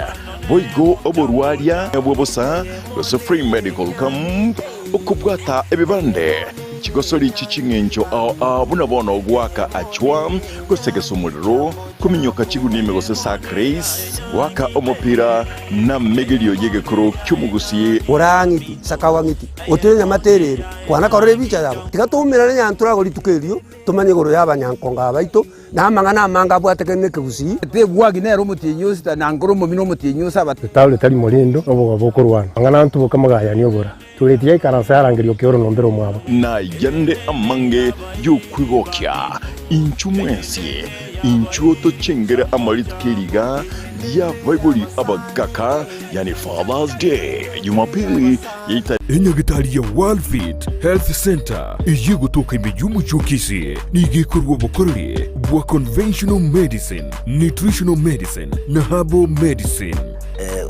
boigo oborwaria bwa bosa, gose free medical camp, okobwata ebibande, chigosori chie ching'encho ao ao buna bono goaka achwa, gosegesa omorero, kominyoka chigunime gose sack race, goaka omopira, na amegerio y'egekoro ki'omogusii. Ora ng'iti, sakawa ng'iti, otire nyamate ere ere, kwana korora ebicha yabo. Tiga toumerane nyantura rituko erio, tomanye igoro y'abanyankongo aba baito, na amang'ana amange abwatekene nekegusii. Tegwagi nere omotienyi o sita, na nkoro omomino omotienyi o saba. Etaoni tari morendo, noboga bokorwana. Mang'ana ntuboke mogayanie obora. Tureti yaikaransa yarangeria okeoro nombere omwabo. Na ayande amange y'okwegokia, inchuo mwensi, inchuo tochengere amarituko eriga ri'abaibori abagaka, yaani Father's Day, Jumapili yaita. Enyagitari ya Worldfit Health Centre eyio egotoka ime y'omochie o Kisii nigo ekorwa obokoreri bwa conventional medicine, nutritional medicine na herbal medicine.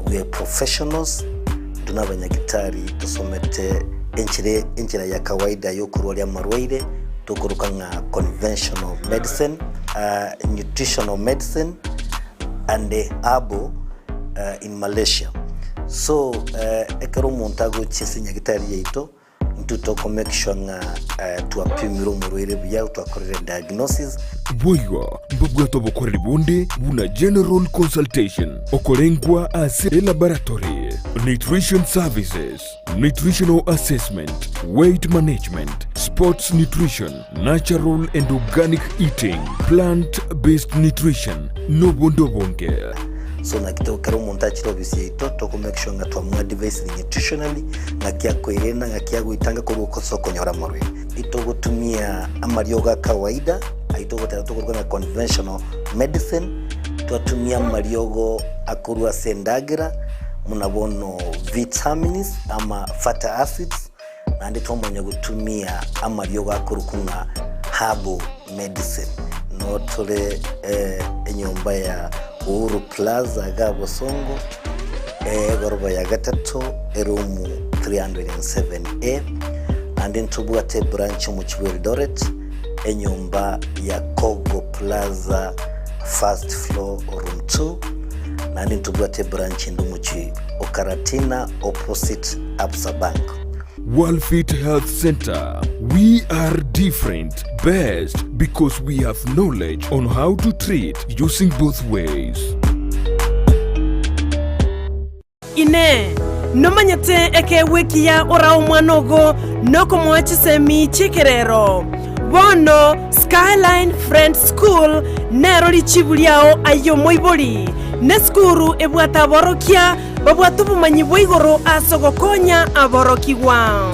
We are professionals, intwe nabanyagitari tosomete enchera enchera ya kawaida yokorwaria amarwaire tokoroka ng'a conventional medicine, nutritional medicine and herbal in Malaysia. So ekero omonto agochia ase enyagitari yaito, Intwe toko make sure ng'a twapimire omorwaire buya, twakorire diagnosis. Boigo mbabwate obokoreri bonde buna general consultation, okorengwa ase elaboratory, nutrition services, nutritional assessment, weight management, sports nutrition, natural and organic eating, plant based nutrition, nobonde obonge. So naki to kera omonto achire ofisi yaito toko make sure ng'a twamoadvisire nutritionally ng'aki akoerenda ng'aki agoitanga korwa ase okonyora amarwaire. Itogotumia amariogo a kawaida ayio togoteba tokoruga ng'a conventional medicine, twatumia amariogo akorwa ase endagera buna bono vitamins ama fatty acids, Naende twamanya gotumia amariogo akorokwa ng'a herbal medicine. Noo tore enyomba ya Uhuru Plaza iga Bosongo, Egoroba ya gatato eroom 307A, naende ntobwate ebranch omochie bwa Eldoret, enyomba ya Kogo Plaza first floor room 2, naende ntobwate ebranch ende omochie o Karatina opposite Absa Bank. Worldfit Health Center, We are different, best because we have knowledge on how to treat using both ways. Inee! Nomanyete ekeegwa ekiya orae omwana ogo nokomoa chisemi chi'ekerero? Bono Skyline Friends School nero richibu riao aye omoibori, nesukuru ebwate aborokia babwate obomanyi bwa igoro ase ogokonya aborokigwa.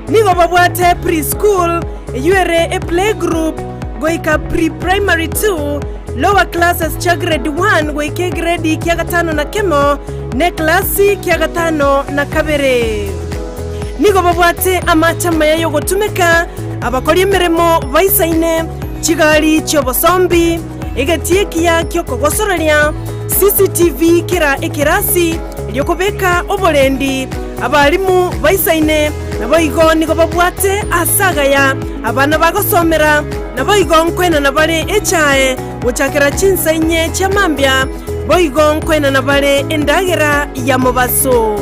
Nigo babwate pre-school, eyio ere eplaygroup goika pre-primary 2, lower classes chia grade 1 goika egredi kia gatano na kemo, na eklasi kia gatano na kabere. Nigo babwate amache amaya y'ogotumeka, abakori emeremo baisaine, chigari chi'obosombi, egetii ekiya ki'okogosoreria, CCTV kera ekerasi, erio kobeka oborendi, abalimu baisaine, naboigo nigo babwate aase agaya abana bagosomera, naboigo nkoenana bare echae gochakera chinsa inye chia mambia, boigo nkoenana bare endagera ya mobaso.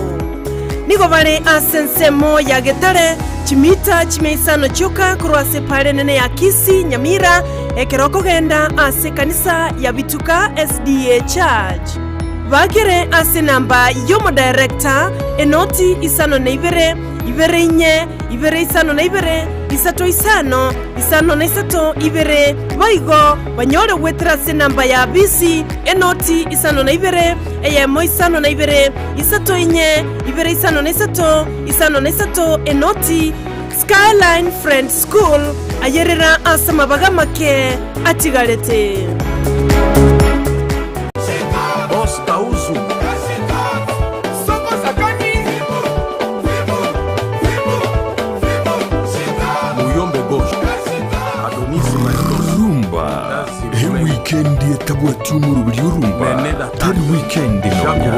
Nigo bare ase ensemo ya Getare, chimita chimia isano chioka korwa ase epaara enene ya Kisii, Nyamira, ekero okogenda ase ekanisa ya Bituka SDA Church. Bakere ase enamba y'omodirector, enoti isano na ibere, ibere inye, ibere isano na ibere, isato isano, isano na isato, ibere, boigo banyore goetera ase enamba ya bisi, enoti isano na ibere, eyemo isano na ibere, isato inye, ibere isano na isato, isano na isato, enoti. Skyline Friends School, ayerera ase amabaga amake atigarete. Rumba ewikendi etabwati omoroberi orumba tari wikendi nonya.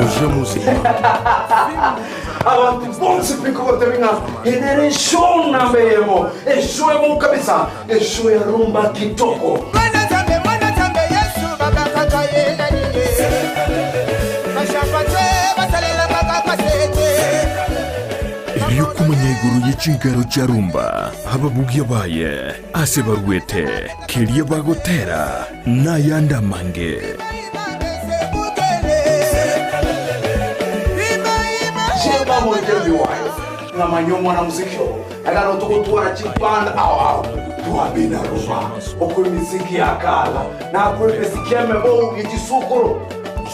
Abantu bonsi pi nkogotebi ng'a eye nere eshow namba eyemo, eshow emo kabisa, eshow ya rumba kitoko. Erio komanya igoro ye chinkero chia rumba, ababugia baye, ase baruete, keria bagotera, na ayande amange. Chemba moitebi wayo ng'amanye omwana muziki oo ekero togotwara chiband ao ao twabina rumba okwe emiziki ya kala na akwe emiziki emebo ye chisukuru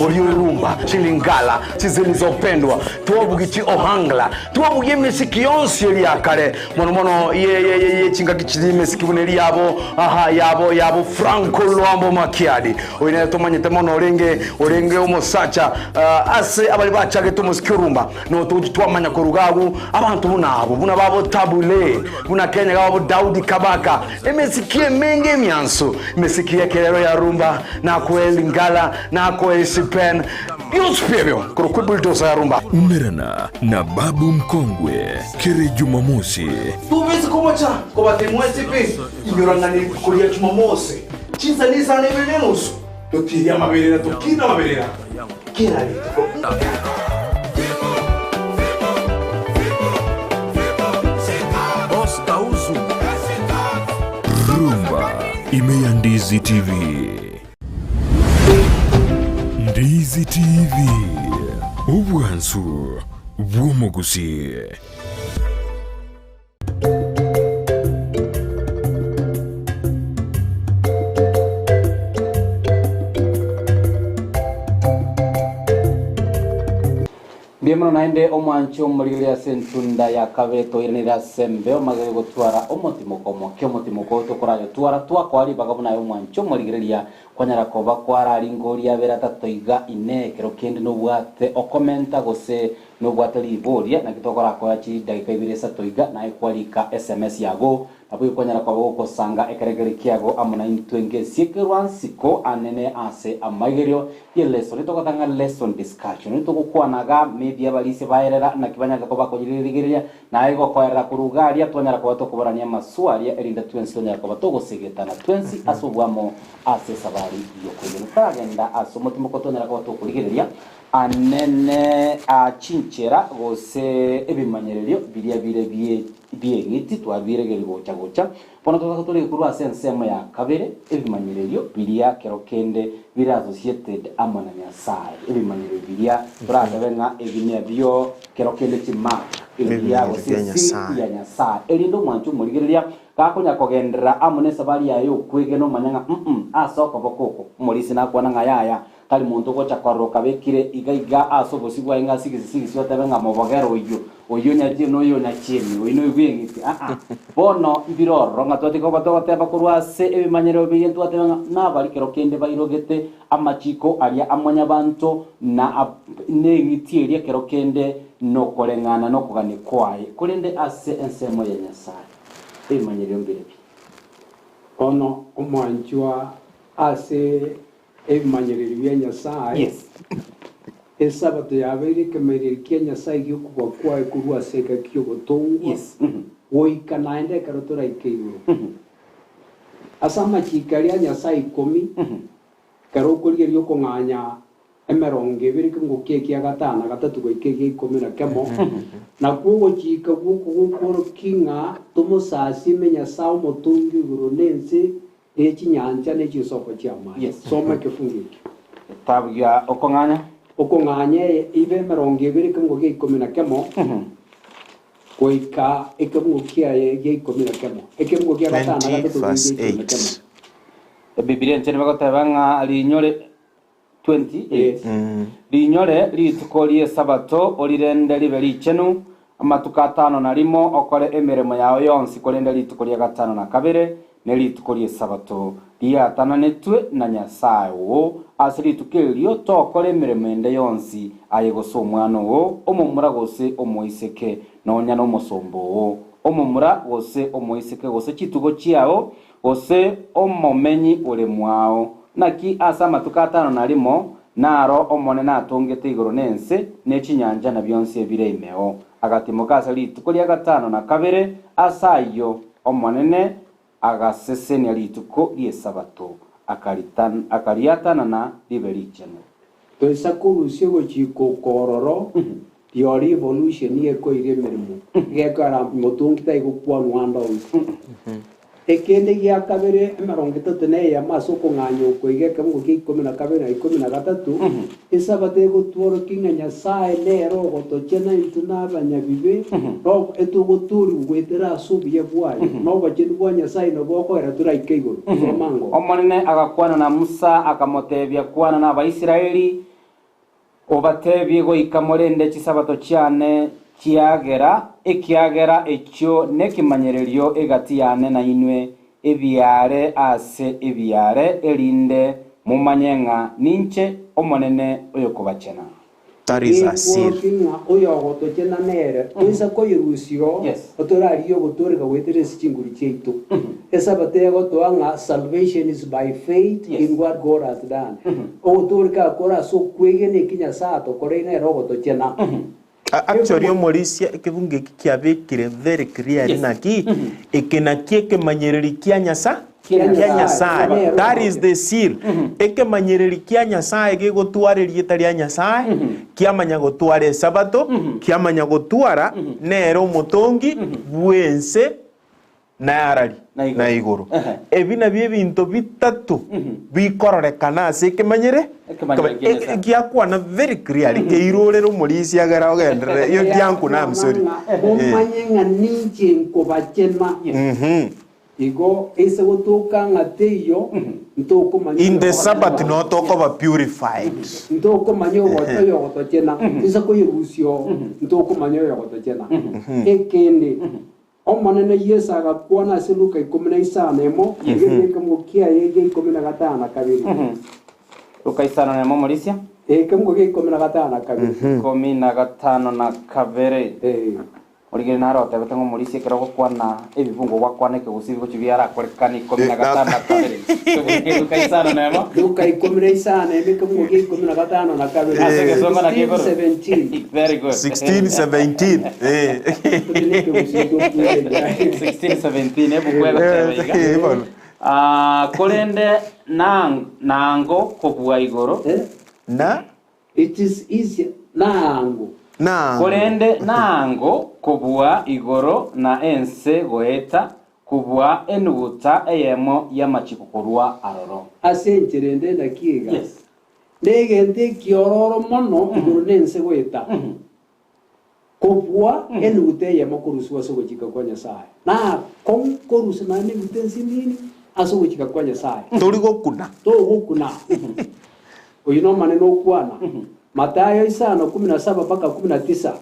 Orio rumba, chilingala, chizilizopendwa, twabugie chiohangla, twabugie emesiki yonsi eria ya kare, mono mono ye ye ye ye chingaki chiria emesiki buna eria yabo aha yabo yabo Franco Luambo Makiadi. Oyo nere tomanyete mono orenge orenge omosacha ah, ase abari bachagete omosiki orumba no togochi twamanya koruga agwo abanto buna abwo buna babo Tabu Ley buna Kenya gabo Daudi Kabaka emesiki emenge emiansu emesiki y'ekerero ya rumba Nakoe Lingala, nakoe Isipen, bionsi pi ebio korokwa ebulldozer ya rumba. Umerana na Babu Mkongwe kere Jumamosi. Tobesi komocha kobatebia mwensi pi, inyora ng'a nerituko ria Jumamosi, chinsa nisano na ibere na enusu, totirie amaberera tokine amaberera kera rituko. Rumba ime ya Ndizi TV. Ndizi TV, obwansu bw'omogusi. Mbuya mono naende omwanche omorigereria ase entunda ya kabere toiranere ase embeo magega gotwara omotimoko omoke omotimoko oyo tokorayotwara twakoa ribaga buna aye omwanche omorigereria kwanyara koba kwararingoria abere atato iga inee ekero kende nobwate okomenta gose nobwate riboria naki tokorakoa chidageka ibere isato iga naye kwarika sms yago. Nabo okonyara koba gokosanga ekeregerio kiago amo naintwe ngesiekerwa nsiko anene ase amaigerio ye lesson. Nitogoteba ng'a lesson discussion. Nitogokwana iga maybe abarisia baerera naki banyarete koba bakoyerigereria naye gokoerera korwa iga aria twanyara koba tokoborania amaswali erinde twensi tonyare koba togosegetana twensi ase obwamo ase esabari yokoigena. Totaragenda ase omotimoko twanyara koba tokorigereria anene a chinchera gose ebimanyererio biria bire bie bi'eng'iti twabiregeria gocha gocha. Bono totaka torege korwa ase ensemo ya kabere ebimanyererio biria kero kende bire associated amo na Nyasae. Ebimanyererio biria toratebe ng'a ebi nabio kero kende chimark eria Ebimanyererio gose bia seal Nyasae. ya Nyasae. Erinde omwancho omorigereria gakonya kogenderera amo nesabari yaye y'okwegena omanya ng'a mm ase okoboko oko omorisia nakwana ng'a yaya Tari monto ogocha korora okabekire iga iga ase obosio bwaye ng'a sigisi sigisi otebe ng'a mobogere oyio, oyio onyachieni na oyio onyachieni, oyio noyo bw'eng'iti. Aa. Bono mbire ororo ng'a twatiga koba togoteba korwa ase ebimanyerero biria ntwateba ng'a nabari kero kende bairogete amachiko aria a mwanyabanto na ab neng'iti eria kero kende nokoreng'ana nokogania kwaye, korende ase ensemo ya Nyasae ebimanyererio mbire bi. Bono omwanchwa ase Ebimanyererio bia Nyasae, Esabato yabeire ekemanyererio kia Nyasae gi'okobua kwaye korwa ase egaki y'ogotongwa goika naende ekero toraike igoro. Ase amachiiko aria a Nyasae ikomi, ekero okorigereria okong'anya emerongo ebere ekerongo kia ekia gatano na gatato goika egia ikomi na kemo, nakwo ogochika gw'oko gokworokia ng'a tomosasiime Nyasae omotongi o igoro na ense Ne chinyancha ne chinsoko chi'amache. Yes. Soma ekefungo ekio. Etabu gia okong'anya. Okong'anya eye ibe emerongo ebere ekemungo gia ikomi na kemo goika ekemungo kiaye gia ikomi na kemo. Ekemungo gia gatano na 20 gatato goika verse ikomi na kemo. 8. Ebibilia enchenu bagoteba ng'a rinyore 28 Rinyore rituko ri'Esabato, orirende ribe richenu, amatuko atano na rimo okore emeremo yao yonsi, korende rituko ria gatano na kabere nerituko ri'Esabato, riatananetwe na Nyasae oo. Ase rituko erio tokora emeremo ende yonsi, aye gose omwana oo, omomura gose omoiseke, nonya nomosomba oo, omomura gose omoiseke, gose chitugo chiao, gose omomenyi ore mwao. Naki ase amatuko atano na rimo naro Omonene atongete igoro na ense, ne chinyancha, na bionsi ebire imeo. Agatimoka ase rituko ria gatano na kabere, ase ayio Omonene agasesenia rituko ri'Esabato, akariatanana ribe richenu. Toisa korusia ogochika oko ororo, rirorio evolution nigo ekoiria emeremo, egekora motongi tari gokwanwa ande onsi. Ekende gia kabere emerongo etato na eyemo ase okong'anya oko iga ekeungo kia ikomi na kabere na ikomi na gatato, Esabato egotworokia ng'a Nyasae nere ogotochena intwe na abanyabibe, roho etogotoorigwa goetera ase obuya bwaye, na obochenu bwa Nyasae nobwo bokogera toraike igoro. Soma ngoro. Omonene agakwana na Musa, akamoteebia, Kwana n'Abaisraeli, obateebie goika morende Chisabato chiane, chiagera, ekiagera echio nekemanyererio egati yane nainwe, ebiaare ase ebiaare, erinde momanye ng'a ninche Omonene oyokobachena. That is a seal. Gekworokia ng'a oyogotochena nere toisa koyerusia oo, otorarigie ogotooreka goetera ase chinguru chiaito. Esabato egotoa ng'a salvation is by faith in what God has done. Ogotooreka kore ase okwegena eki Nyasae atokoreire nere ogotochena. Actually omorisia ekebungo eki kiabekire very clearly naki eke nakio ekemanyereri kia Nyasa Kia kia Nyasae. Nyasae that is the seal ekemanyereri kia Nyasae gegotwara erieta ria Nyasae kiamanya gotwara esabato kiamanya gotwara nere omotongi bwense Nayarari na igoro. Ebi nabio ebinto bitato bikororekana ase ekemanyere giakwana very clearly keirorere omorisia agere ogenderere iyo giankuna I'm sorry. Momanye ng'a ninche nkobachena. Igo ase gotoka ng'a teiyo, ntokomanya In the Sabbath no tokoba purified. Ntokomanya oyogotochena, toisa koyerusia oo, ntokomanya oyogotochena. Ekende, Omonene Yeso agakwana ase Luka ikomi na isano emo, rigereria ekemogo kiaye gia ikomi na gatano na kabere. Luka isano na emo omorisia. Ekemogo gia ikomi na gatano na kabere. Ikomi na gatano na kabere. Origere naro otebete ng'a omorisia ekero ogokwana ebibungo gwakwana ekegusii bigochia biarakorekana 12. Tobeke Luka isano na emo. Luka ikomi na isano eme ekemungo gia 52. Ase egesongo nakio igoro. 16:17. Very good. 16:17 eh. 16:17 ebuku egoteba iga. Eh, bono. Ah, korende na- nango kobua igoro Na It is easier naango. Naango. Korende naango kobua igoro na ense goeta, kobua enuguta eyemo y'amachiko korwa aroro. Ase enchera ende naki iga, Negento ekiororo mono igoro na ense goeta, kobua enuguta eyemo korusigwa ase ogochika kwa Nyasae. Nakong'u korusia naende enuguta ensinini ase ogochika kwa Nyasae. Tori gokuna. Togokuna. Oyio n'Omonene okwana. Mathayo isano kumi na saba mpaka kumi na tisa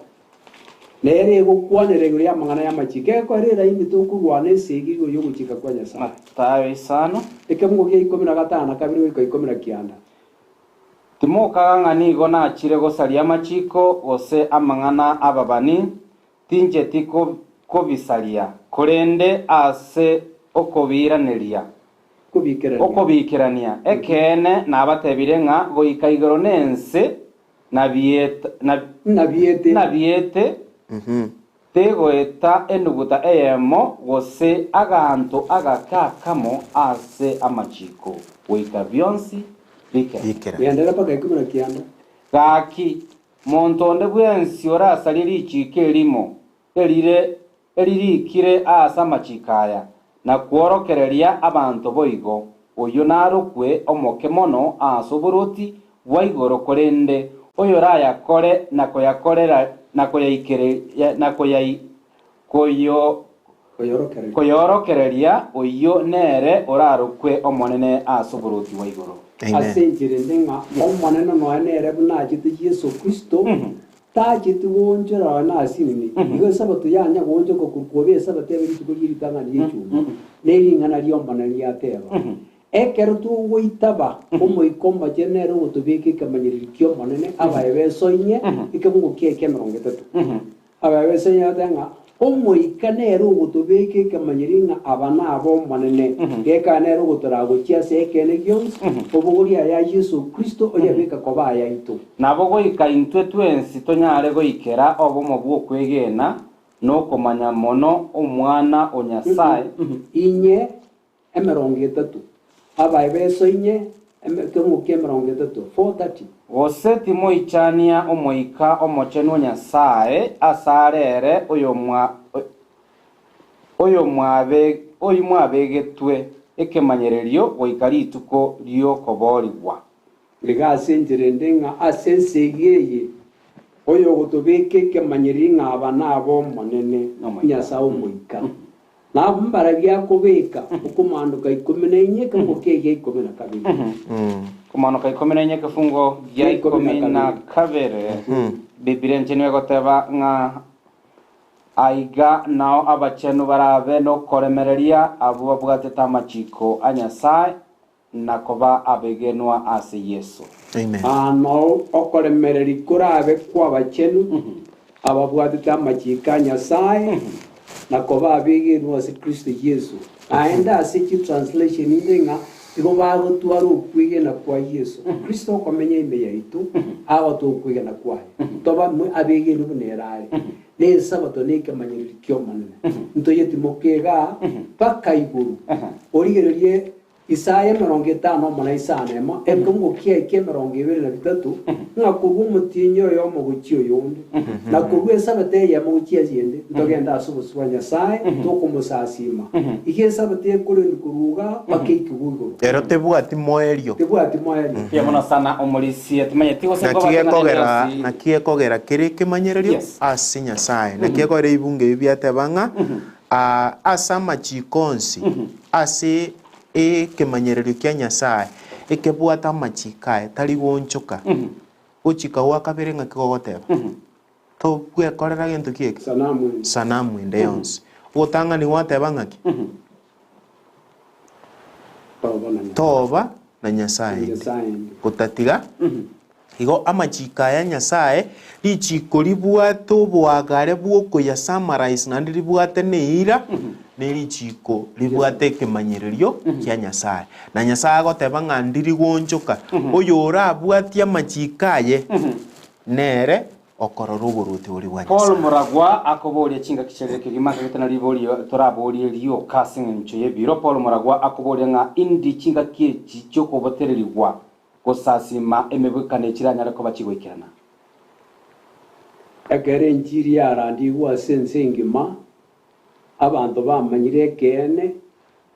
nere egokwanera igoro y'amang'ana y'amachiko. Egekoera eraini tokorwana esegi igoro y'ogochika kwa Nyasae. Mathayo isano. Ekemungo gia ikomi na gatano na kabere goika ikomi na kianda. Timokaga ng'a nigo nachire gosaria amachiko gose amang'ana 'ababani, tincheti kobisaria, korende ase okobiiraneria, okobiikerania. Ekeene nabatebirie ng'a goika igoro na ense nabiete, Tegoeta enuguta eyemo gose aganto agake akamo ase amachiko, goika bionsi bikerane. Genderera mpaka ikomi na kianda. Gaki, monto onde bwensi orasarie richiiko erimo erire eririikire aase amachiko aya, na kworokereria abanto boigo, oyio narokwe omoke mono aase oborwoti bwa igoro, korende oyorayakore na koyakorera na koyaikereria na koyai koyo koyorokereria, oyio nere orarokwe omonene ase oborwoti bwa igoro. Ase enchera ende ng'a Omonene nonya nere buna achete Yeso Kristo, tacheti goonchora nonya nasinini. Igo Esabato yanya goonchoka korwa koba Esabato ebe rituko rie ritang'ani ri'echuma, ne ring'ana ri'Omonene riateba. Ekero togoitaba, Omoika Omochenu nere ogotobeka ekemanyererio ki'Omonene, abae besoinie ekemungo kiaye ki'emerongo etato. Abae besoinie agateba ng'a Omoika nere ogotobeka ekemanyererio ng'a aba nab'Omonene, gekagera nere ogotoraa gochia ase ekeene gionsi, obogoria aya Yeso Kristo oyabeka koba ayaito. Nabo goika intwe twensi tonyare goikera obomo bw'okwegena nokomanya mono Omwana o Nyasae. Inye emerongo etato, Abaefeso inye, ekeungo ki'emerongo etato, 4:30. Gose timoichania Omoika Omochenu o Nyasae, asare ere oyomwabegetwe ekemanyererio goika rituko ri'okoboorigwa. Iga ase enchera ende ng'a ase ensegi eye oyogotobeka ekemanyererio ng'a aba nab'Omonene, Nyasae Omoika. Na abwo mbarabwo akobeka okomaanoka ikomi na inye ekefungo kiaye gia ikomi na kabere. Komaanoka ikomi na inye ekefungo gia ikomi na kabere, Biblia enchenu egoteba ng'a aiga nao abachenu barabe nokoremereria abwo babwatete amachiko a Nyasae na koba abegenwa ase Yeso. Aa nao okoremereria korabe kw'abachenu, ababwatete amachiiko a Nyasae, na koba abegenwa ase Kristo Yeso. Naende ase chitranslation inde ng'a igo bagotwara okwegena kwa Yeso. Kristo okomenya ime yaito, agotoa okwegena kwaye. Tobe abegenwa buna ere are. Na Esabato nekemanyererio ki'Omonene. Ntoyetimoke igaa mpaka igoro. Origererie Isaya emerongo etano amo na isano emo, ekeungo kiaye ki'emerongo ebere na bitato, ng'a korwa omotienyi oyomo gochia oyonde, na korwa Esabato eyemo gochia eyende, ntogende ase obosio bwa Nyasae, tokomosasiima. Iga Esabato ekorendwa korwa igaa mpaka eikigwe igoro. Ero tebwati moerio. Tebwati moerio. Mbuya mono sana omorisia timanyeti gose Naki nkobate ng'a gekogera nende yonsi. naki gekogera kere ekemanyererio Yes. ase Nyasae. Naki gekogera ebibungo ebi biateba ng'a Aa, ase amachiiko onsi, ase ekemanyererio kia Nyasae, ekebwate amachiiko aye, tari goonchoka. Gochika gwa kabere ng'aki gogoteba? Tobwekorera gento ki eke? Sanamu ende yonsi. Ogotang'ani gwateba ng'aki? Toba na Nyasae ende, gotatiga. Igo amachiko aya Nyasae, richiko ribwate oboagare bw'okoyasummarize naende ribwate neira, nerichiko ribwate ekemanyererio kia Nyasae. Na Nyasae agoteba ng'a ndiri goonchoka, oyorabwatie amachiko aye, nere okorora oboruoti boria bwa Paul Nyasae. Muragwa akoboria chingaki chiarire kegima akagete na riborio toraborie rioka ase eng'encho y'ebiro. Paul Muragwa akoboria ng'a indi chingaki echi chiokobotererigwa gosasima emebwekano echiranyare koba chigoikerana. Ekero enchiri yarandigwe ase ense engima, abanto bamanyire ekeene,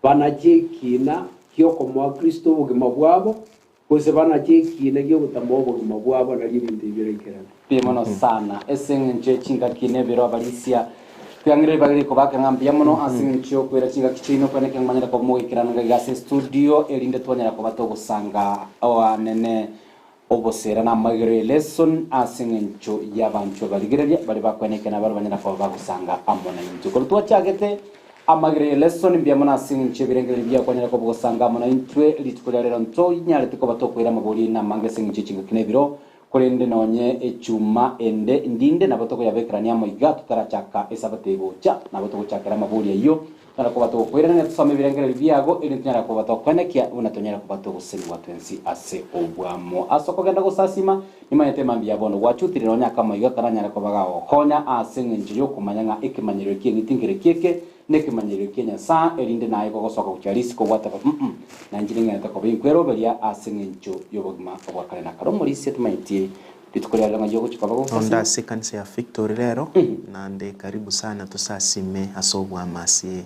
banache ekiina gi'okomoa Kristo obogima bwabo, gose banache ekiina gi'ogotamoa obogima bwabo, nario ebinto ebi biraikerane. Mbuya mono sana ase engencho ye chingaki na ebiro abarisia. Twang'ire ribaga rikobaka ng'a mbuya mono ase engencho y'okoira chingaki chiaino kweneke ng'a manyare koba mogoikerana ngaiga ase estudio erinde twanyara koba togosanga oanene obosera na amagero ye lesson ase engencho y'abanchwa barigereria baria bakweneke na baria banyara koba bagosanga amo naintwe. Korwa twachagete amagero ye lesson mbuya mono ase engencho y'ebirengererio biao kwanyara koba ogosanga amo naintwe rituko ria rero ntonyarete koba tokoira amabori aino amange ase engencho ye chingaki na ebiro Korende nonye echuma ende ndinde nabo tokoyabekerania amo iga totarachaka Esabato egocha. Nabo togochakera amabori ayio, tonyare koba togokoirana ng'a tosome ebirengererio biago, erinde tonyare koba tokoenekia buna tonyare koba togosemigwa twensi ase obwamo. Ase okogenda gosasima, nimanyete mambia bono gwachutire nonye akamo iga karanyare koba gagokonya ase engencho y'okomanya ng'a ekemanyererio ki'eng'iti nkereki eke, Nekemanyererio kia Nyasae, erinde naye gogosoka gochia risiko gwateba, Mm, nainche ning'enete koba inkweroberia ase engencho y'obogima obwa kare na kare. Omorisia timanyetie rituko riarero ng'ai ogochia koba Nonde gogosasima. ase ekanisa ya Victory rero, naende karibu sana tosasime ase obwama ase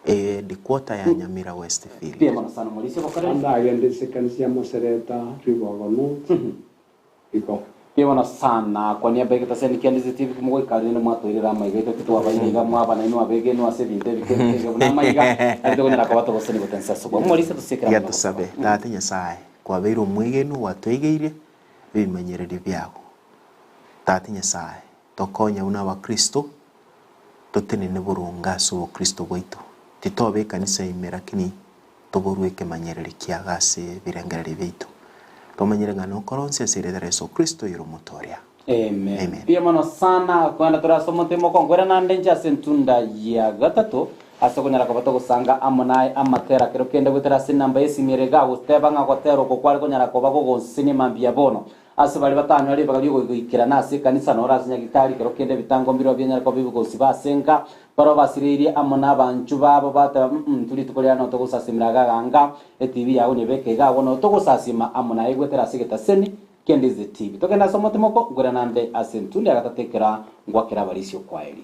eheadquarter ya Nyamira Westfield. Mbuya mono sana omorisia obokoreri. Naende agende ase ekanisa ya Mosereta, Rigogo North, Igo. Mbuya mono sana. Kwania abegete ase Nikiandize TV komogoika rende mwatoirera amaiga aito titwabaire iga mwaba nainwe abegenwa ase ebinto ebike ebike iga buna amaiga nari tokonyara koba togosani gotensa ase obwamo. Omorisia tosiekere Tiga amo nogosaba. tosabe, Tata Nyasae, kwabeire omwegenwa gwatoigeire ebimanyererio biago. Tata Nyasae, tokonye buna abakristo, totenene boronge ase obokristo bwaito. Titoba ekanisa ime lakini toborue ekemanyererio kiago ase ebirengererio biaito. Tomanyire ng'a nokore onsi ase erieta ria Yeso Kristo oyore Omotoria. Amen. Amen. Mbuya mono sana kwenda tore ase omotemo okonkwera nande inche ase entunda ya gatato ase okonyara koba togosanga amo naye amatera kero kende goetera ase enamba y'esimi ere iga goteba ng'a gotera oko kware konyara koba gogonsesenia mambia bono ase baria batanywa ribaga ri'ogoikerana ase ekanisa noro ase nyagitari kero kende ebitango mbirobio bianyare koba bigosiba ase enka Barabwo basireirie amo nabanchwa babo, bateba, Mm, intwe rituko riane notogosasimera iga ganga, etibi yago nyebeke iga agwo notogosasima amo naye goetera ase egetaseni kende ase etibi. Togende ase omotima oko, nkoirana nde ase entunda ya gatato ekero ngwakera abarisia okwaeri.